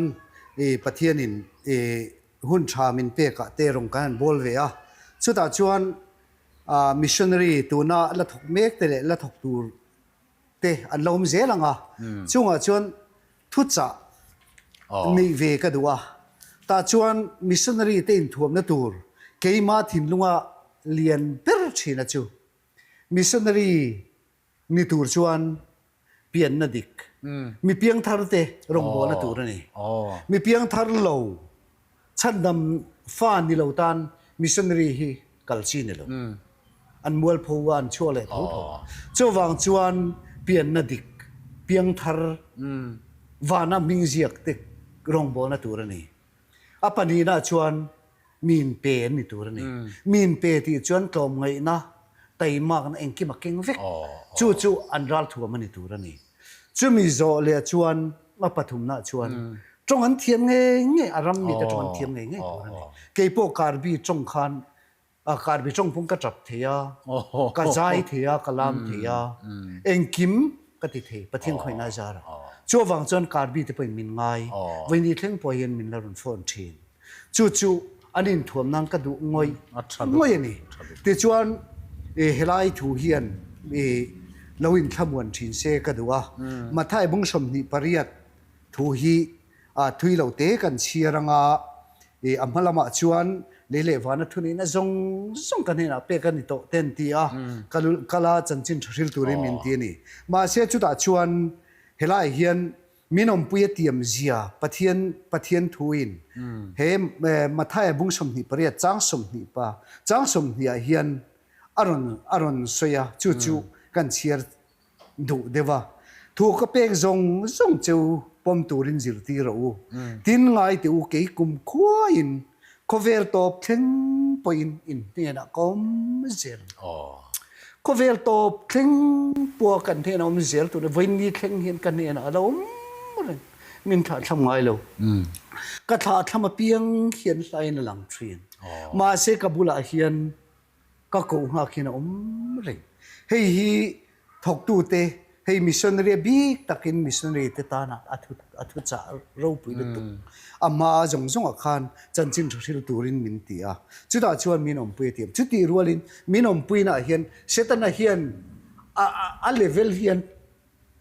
i Pathianin i hun tha min pek ah te rawng ka han bawl ve a, chutah chuan missionary tuna la thawk mek te leh la thawk tur te an lo awm zel ang a, chungah chuan thuchah neih ve ka duh a, tah chuan missionary te inthuamna tur keima thinlunga lian ber thina chu missionary ni tur chuan pianna dik, mi piangthar te rawngbawlna tur a ni. Mi piangthar lo Chhandam fa ni lo tan missionary hi kal chi ni lo. An mualpho a, an chhuak leh tho tho. Chuvang chuan pianna dik, piangthar vana hming ziak te rawngbawlna tur a ni. A pahnihna chuan min pe an ni tur a ni. Min pe tih chuan tlawmngaihna, taimakna engkim a keng vek. Chu chu an ralthuam a ni tur a ni. Chumi zawh leh chuan a pathumna chuan tawng an thiam ngei ngei, a ram mite tawng an thiam ngei ngei tur a ni. Kei pawh Karbi tawng khan Karbi tawng pawh ka tap thei a, ka zai thei a, ka lam thei a, engkim ka ti thei Pathian khawihna a zar a. Chuvang chuan Karbi te pawhin min ngai, vawiini thleng pawh hian min la rawn phone thin. Chu chu an inthuam nan ka duh ngawih ngawih a ni. Tichuan helai thu hian lo inthlamuan thin se ka duh a. Mathai bung 28 thu hi thui lo te kan chhiar anga a hma lamah chuan lei leh vana thuneihna zawng zawng ka hnenah pek a ni tawh te an ti a, kala chanchin tha hril turin min ti a ni. Mahse chutah chuan helaiah hian Min awmpui a tiam zia Pathian Pathian thuin he Mathaia bung 28 chang 20 pa chang 20 ah hian a rawn a rawn sawi a, chu chu kan chhiar duh deuh a, thu ka pek zawng zawng che u pawm turin zirtir rawh u. Tin ngai teh u kei kum khuaiin khawvel tawp thleng pawhin in hnenah ka awm zel. Khawvel tawp thleng pawha kan hnenah awm zel tur vawiin ni thleng hian ka hnenah a la awm reng. Min thlahthlam ngai lo. Ka thlahthlam apiang hian hlain a lang thin. Mahse ka bulah hian ka koh nghak hian a awm reng. Hei hi thawktute, hei missionary a bik takin missionary te tana a thu a thuchah ropui lutuk. A hma zawng zawngah khan chanchin tha hril turin min ti a, chutah chuan min awmpui a ti ang. Chutih rualin min awmpuinaah hian Setana hian a a level hian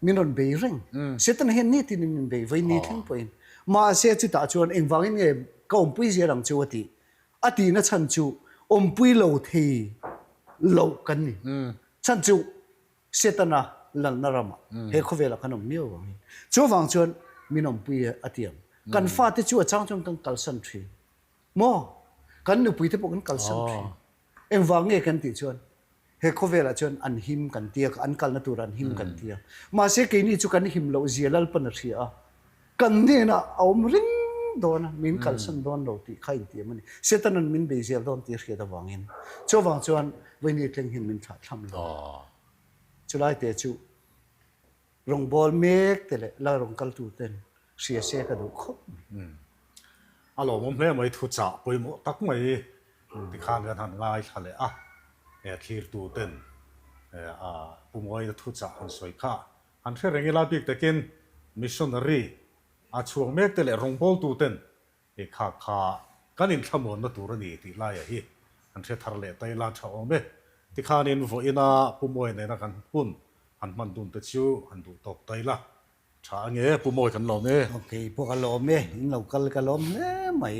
min rawn bei reng. Setana hian nitinin min bei, vawi ni thleng pawhin. Mahse chutah chuan engvangin nge ka awmpui zel ang chu a tih. A tihna chhan chu awmpui lo thei loh kan ni. Chhan chu Setana lalna ramah he khawvelah kan awm miau vangin. Chuvang chuan min awmpui a ti ang. Kan fate chu a chang chuan kan kalsan thin. Maw? Kan nupuite pawh kan kalsan thin. Engvang nge kan tih chuan he khawvelah chuan an him kan tia, an kalna tur an him kan tia. Mahse keini chu kan him loh zia Lalpan a hria a, kan hnenah a awm ring dawn a, min kalsan dawn lo tih kha intiam a ni. Setanan min bei zel dawn tih a hriat avangin chuvang chuan Vawiini thleng hian min thlah thlam lo. Chulai te chu Rawngbâwl mêk te leh la rawn kal tur ten hria se ka duh khawp mai. A lawmawm hle mai thuchah pawimawh tak mai tikhan kan han ngaithla leh a, he thlirtu ten a Pu Mawina thuchah han sawi kha han hre reng ila bik takin missionary a chhuak mek te leh rawngbawltu ten Hei kha kha kan inthlamuanna tur a ni tih laia hi an hre thar leh ta ila tha awm e. Tikhanin vawiina Pu Mawi nena kan hun han hman dun te chu han duh tawk ta ila tha a nge Pu Mawi kan lawm e. Ok pawh ka lawm e, in lo kal ka lawm hle mai.